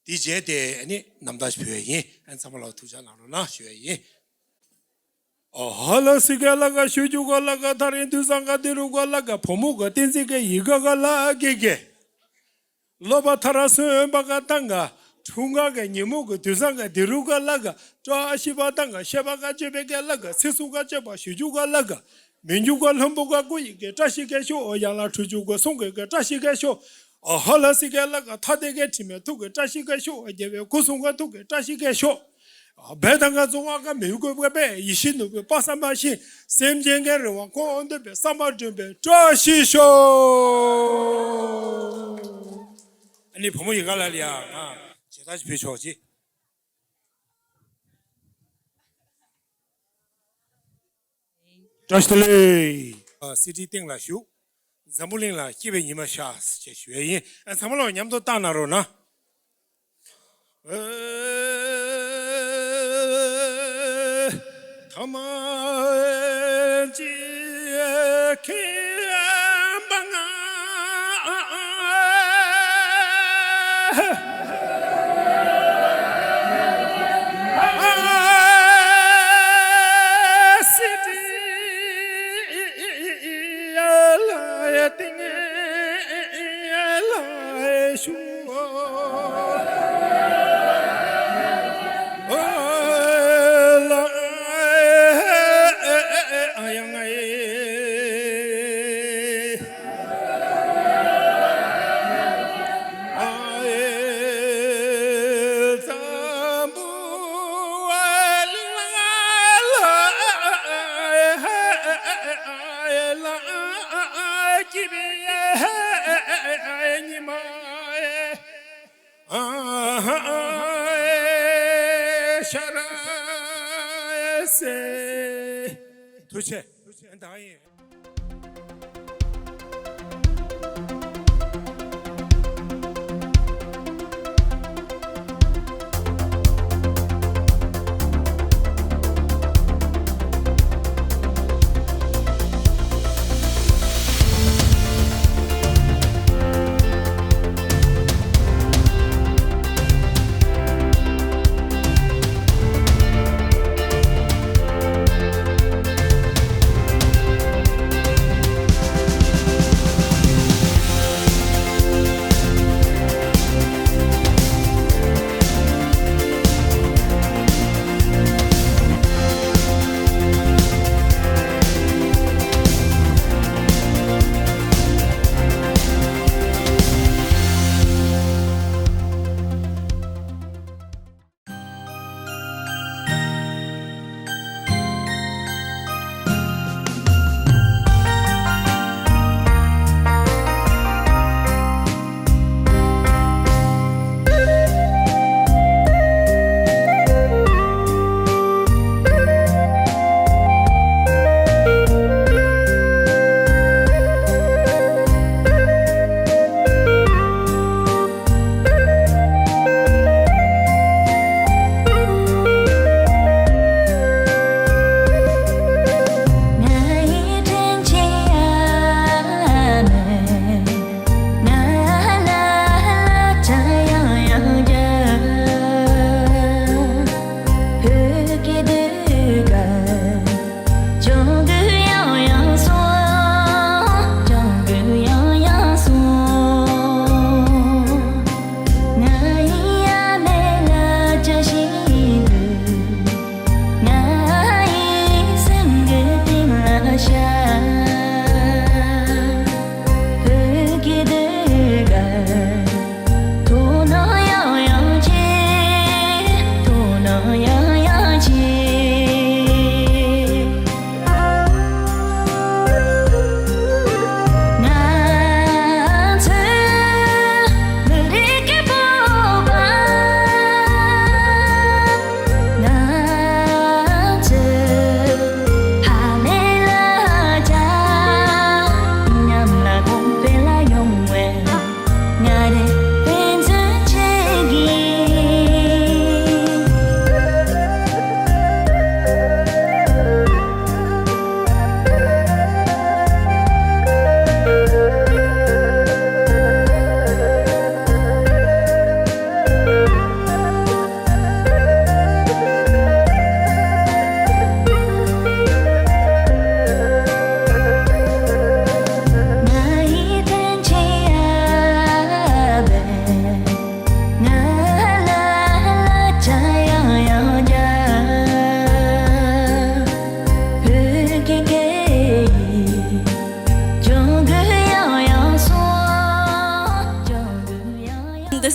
དེ་རྗེས་དེ་ཨ་ནི་རྣམ་ཐར་ཞིག་ཕུལ་བ་ཡིན། ཨ་ནི་ཚང་མ་ལོག་ཐུགས་ཅག་གནང་རོགས་གནང་ཞུ་བ་ཡིན། ཨ་ཧ་ལ་སི་ཀ་ལ་ཀ་ཤུ་ཅུ་ཀ་ལ་ཀ་ཐ་རིང་དུས་སང་ཀ་དི་རུ་ཀ་ལ་ཀ་བུ་མོ་ཀ་བསྟན་འཛིན་ཀ་ཡི་ཀ་ཀ་ལ་ཀེ་ཀེ། ལོ་པ་ཐ་ར་སོན་པ་ཀ་ཏང་ཀ་འཁྲུངས་སྐར་ཀ་ཉིན་མོ་ཀ་དུས་སང་ཀ་དི་རུ་ཀ་ལ་ཀ་བཀྲ་ཤིས་པ་ཏང་ཀ་ཤེས་པ་ཀ་སྤྱོད་པའི་ཀ་ལ་ཀ་ཚེ་སྲུང་ཀ་སྤྱོད་པ་ཞུ་ཅུ་ཀ་ལ་ཀ་མི་འགྱུར་ཀ་ལྷུན་པོ་ཀ་སྐུ་ཡི་ཀ་བཀྲ་ཤིས་ཀ་ཤོག་ཡང་ལ་འཁྲུ་ཅུ་ཀ་སོང་ཀ་ཀ་བཀྲ་ཤིས་ཀ་ཤོག་ཨ་ཧ་ལ་སི་ཀ་ལ་ཀ་ཐ་དེ་ཀ་དྲི་མེད་ཐུགས་ཀ་བཀྲ་ཤིས་ཀ་ཤོག་རྒྱལ་བའི་སྐུ་གསུང་ཀ་ཐུགས་ཀ་བཀྲ་ཤིས་ཀ་ཤོག་བེ་དང་ག་ཚོ་བ་ག་མི་དགོས་པ་པས་ཡེ་ཤེས་ནོར་བུའི་དཔག་བསམ་པ་བཞིན་སེམས་ཅན་གྱི་རེ་བ་ཁོང་འདོད་པའི་བསམ་པ་བསྒྲུབ་པའི་བཀྲ་ཤིས་ཤོག་ཨ་ནི་བུ་མོ་ཡི་ག་ལ་ལ་ཡ་ང་མཇལ་དར་ཞིག་ཕུལ་ཆོག་ཅིག་བཀྲ་ཤིས་བདེ་ལེགས། ཨ་སི་ཌི་སྟེང་ལ་བཞུགས། འཛམ་བུ་གླིང་ལ་སྐྱིད་པའི་ཉི་མ་ཤར་ཞེས་ཞུ་ཡས་ཡིན། ཨ་ཚང་མ་ལོག་མཉམ་དུ་བཏང་གནང་རོགས་གནང་། ཐུགས་རྗེ་ཆེ། ད་ཡིན།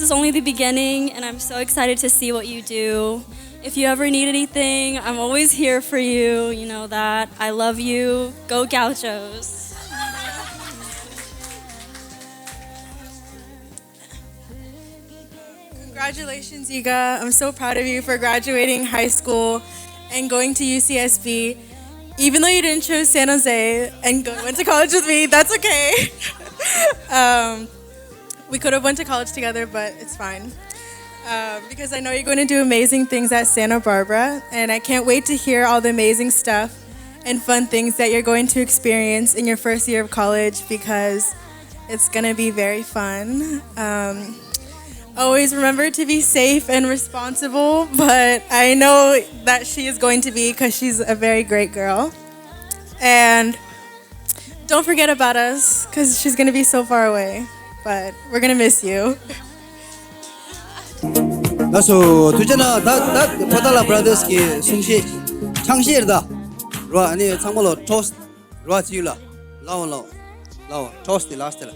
It's only the beginning, and I'm so excited to see what you do. If you ever need anything, I'm always here for you. You know that. I love you. Go Gauchos. Congratulations, Iga. I'm so proud of you for graduating high school and going to U C S B. Even though you didn't choose San Jose and go, went to college with me, that's okay. Um, we could have went to college together, but it's fine. Um, because I know you're going to do amazing things at Santa Barbara, and I can't wait to hear all the amazing stuff and fun things that you're going to experience in your first year of college, because it's gonna be very fun. Um, always remember to be safe and responsible, but I know that she is going to be, because she's a very great girl. And don't forget about us, because she's gonna be so far away. But we're gonna miss you. ལགས་སོ། ཐུགས་རྗེ་གནང་། ད་ད་པོ་ཏཱ་ལ་བྷ་ར་དར་སི་གི་གསུང་བཤད་ཆང་བཤད་རེད་ད། རོ་ཨ་ནི་ཚང་མ་ལོ་ཊོ་སི་རོ་ཨ་ཅི་ཡུ་ལ། ལའོ་ལའོ་ལའོ། ཊོ་སི་དེ་ལ་སྟེ་ལ།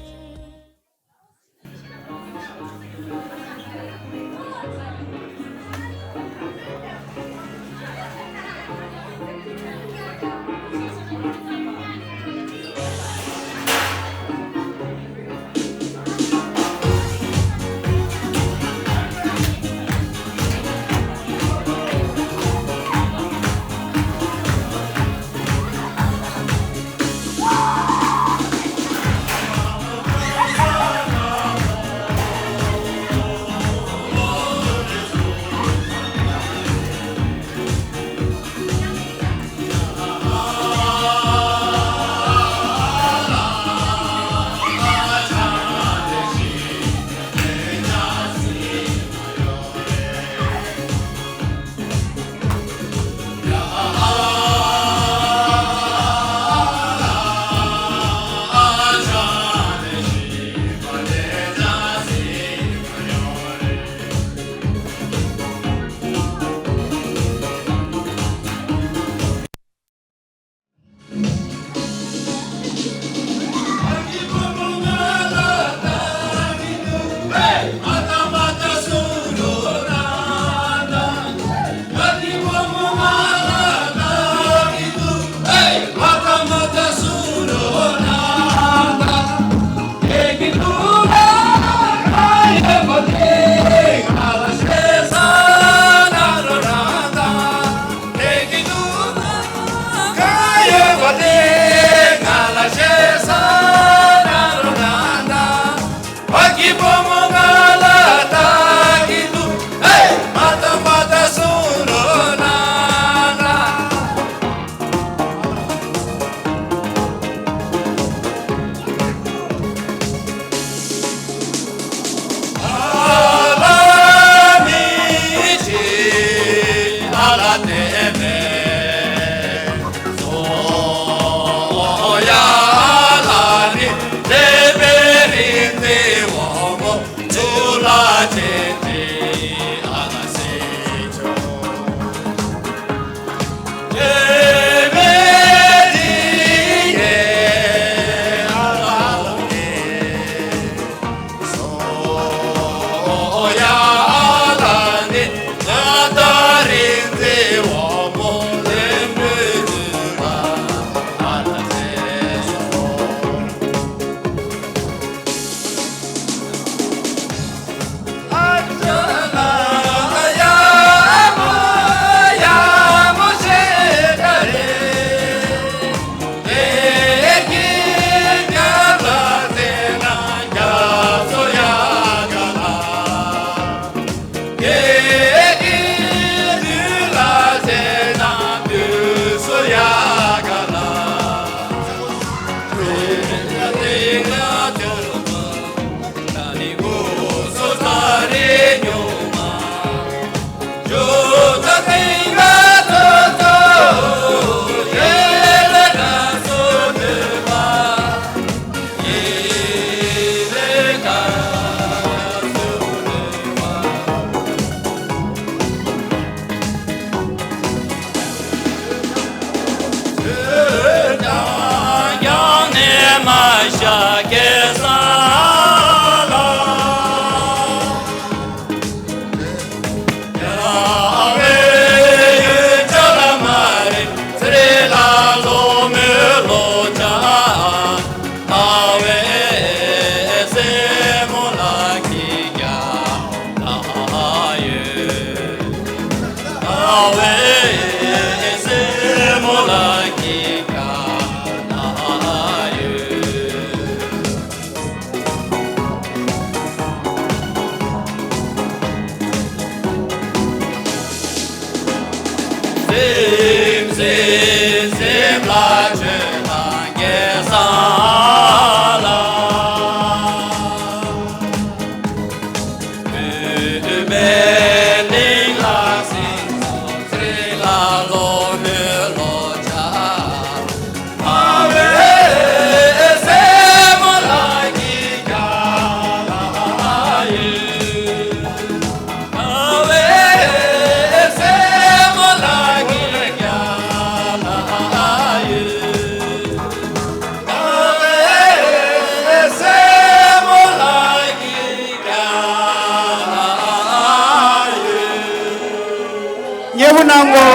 མཉེས་པོ་གནང་གོ།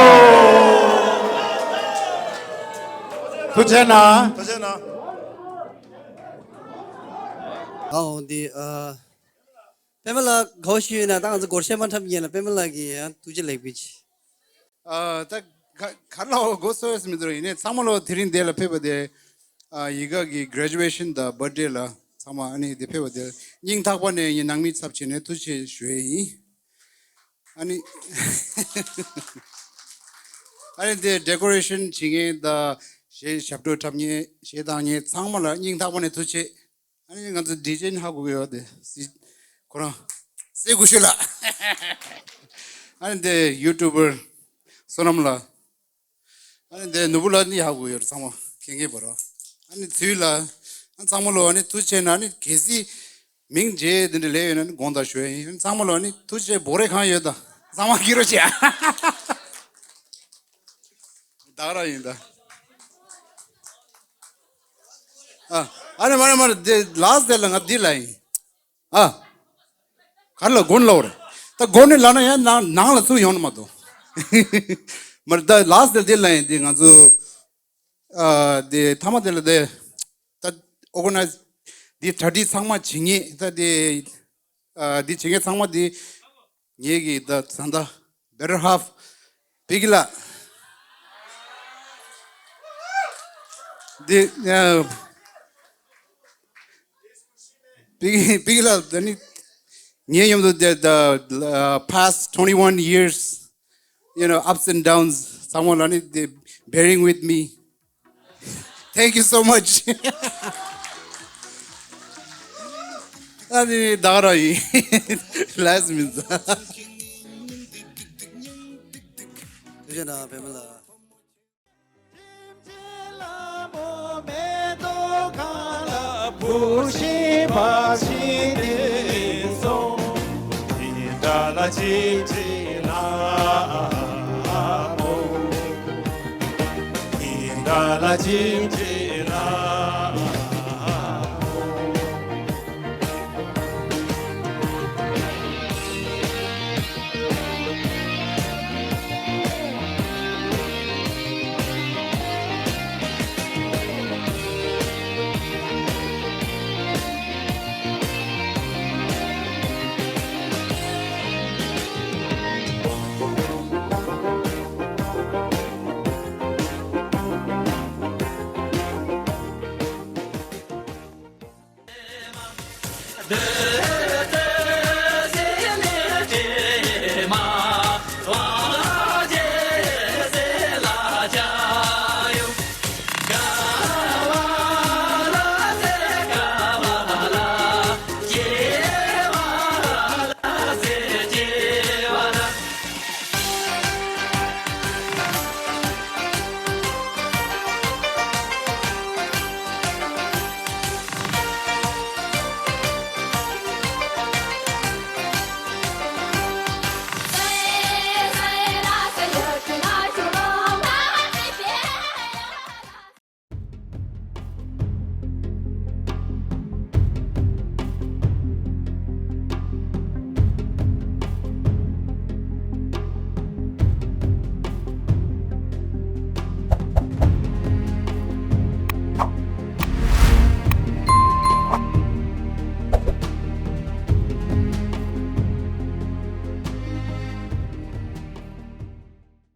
ཐུགས་རྗེ་གནང་། ཐུགས་རྗེ་གནང་། ཨའོ་འདི་ཨ། པད་མ་ལགས་གོ་ཞུས་ན་ད་ང་ཚོ་སྒོར་གཞས་མ་འཁྲབ་ཉན་ལ་པད་མ་ལགས་ཀྱིས་ཡང་ཐུགས་རྗེ་ལེགས་འབུལ་གྱིས། ཨ་ད་ག་ག་ལ་འོ་གོ་སོ་ཡོད་མི་འདུག་ཡིན་ནའི་ཚང་མ་ལོ་དེ་རིང་འདི་ལ་ཕེབས་པ་དེ་ཨ་ཡི་ག་གི་graduation་དང་birthday་ལ་ཚང་མ་ཨ་ནི་འདི་ཕེབས་པ་དེ་སྙིང་ཐག་པ་ནས་ངའི་ནང་མི་ཚབ་བྱས་ནས་ཐུགས་རྗེ་ཆེ་ཞུ་ཡས་ཡིན། ཨ་ནི་ཨ་ནི་འདི་decoration་བྱེད་མཁན་དང་གཞས་ཞབས་བྲོ་འཁྲབ་མཁན་གཞས་བཏང་མཁན་ཚང་མ་ལ་སྙིང་ཐག་པ་ནས་ཐུགས་རྗེ་ཆེ། ཨ་ནི་ང་ཚོ་ཌི་ཇེ་ནི་ཧ་གོ་གི་ཡོད་དེ་སི་ཁོ་རང་སེ་གུ་ཤུ་ལ། ཨ་ནི་དེ་ཡུ་ཊུ་བར་བསོད་ནམས་ལ། ཨ་ནི་དེ་ནོར་བུ་ལ་ནི་ཧ་གོ་གི་ཡོད་ཚང་མ་མཁྱེན་གི་བར། ཨ་ནི་ཚུལ་ལ་ཨ་ཚང་མ་ལོ་ཨ་ནི་ཐུགས་རྗེ་ཆེ་ན་ཨ་ནི་གལ་སྲིད་མིང་རྗེས་དེ་འདྲ་ལས་ཡོད་ན་ཨ་ནི་དགོངས་དག་ཞུ་ཡ་ཡིན། ཨ་ནི་ཚང་མ་ལོ་ཨ་ནི་ཐུགས་རྗེ་ཆེ་བོ་རེ་གང་ཡོད་ད་ཚང་མ་སྐྱིད་རོགས་བྱེད། ད་ག་རང་ཡིན་ད། ཨ་ཨ་ནི་མ་རེད་མ་རེད་དེ་ལ་སི་ཊི་དེ་ལ་ང་འདི་ལ་ཡིན། ཨ་གར་ལ་དགོན་ལ་འོ་རེད། ད་དགོན་ནི་ལ་ན་ཡང་ནང་ནང་ལ་ཚུར་ཡོང་ནི་མ་གཏོགས། མ་རེད་ད་ལ་སི་ཊི་དེ་ལ་ཡིན་དེ་ང་ཚོ་ཨ་དེ་ཐ་མ་དེ་ལ་དེ་ད་ཨོ་ག་ནའི་ཛི་འདི་གྲ་སྒྲིག་ཚང་མ་བྱེད་ངེས་ད་དེ་ཨ་འདི་བྱེད་ངེས་ཚང་མ་དེ། ངེད་ཀྱི་ད་བཟའ་ཟླ་better half་པི་ཀི་ལགས། འདི་ཨ་པི་ཀི་པི་ཀི་ལགས་ད་ནི་ངའི་མཉམ་དུ་the the uh, past twenty-one years, you know, ups and downs, ཚང་མ་ལ་ནི་they bearing with me. Thank you so much. ཨ་ནི་ད་ག་རང་ཡིན། ལས་མི་ཟ། ཐུགས་རྗེ་གནང་པད་མ་ལགས།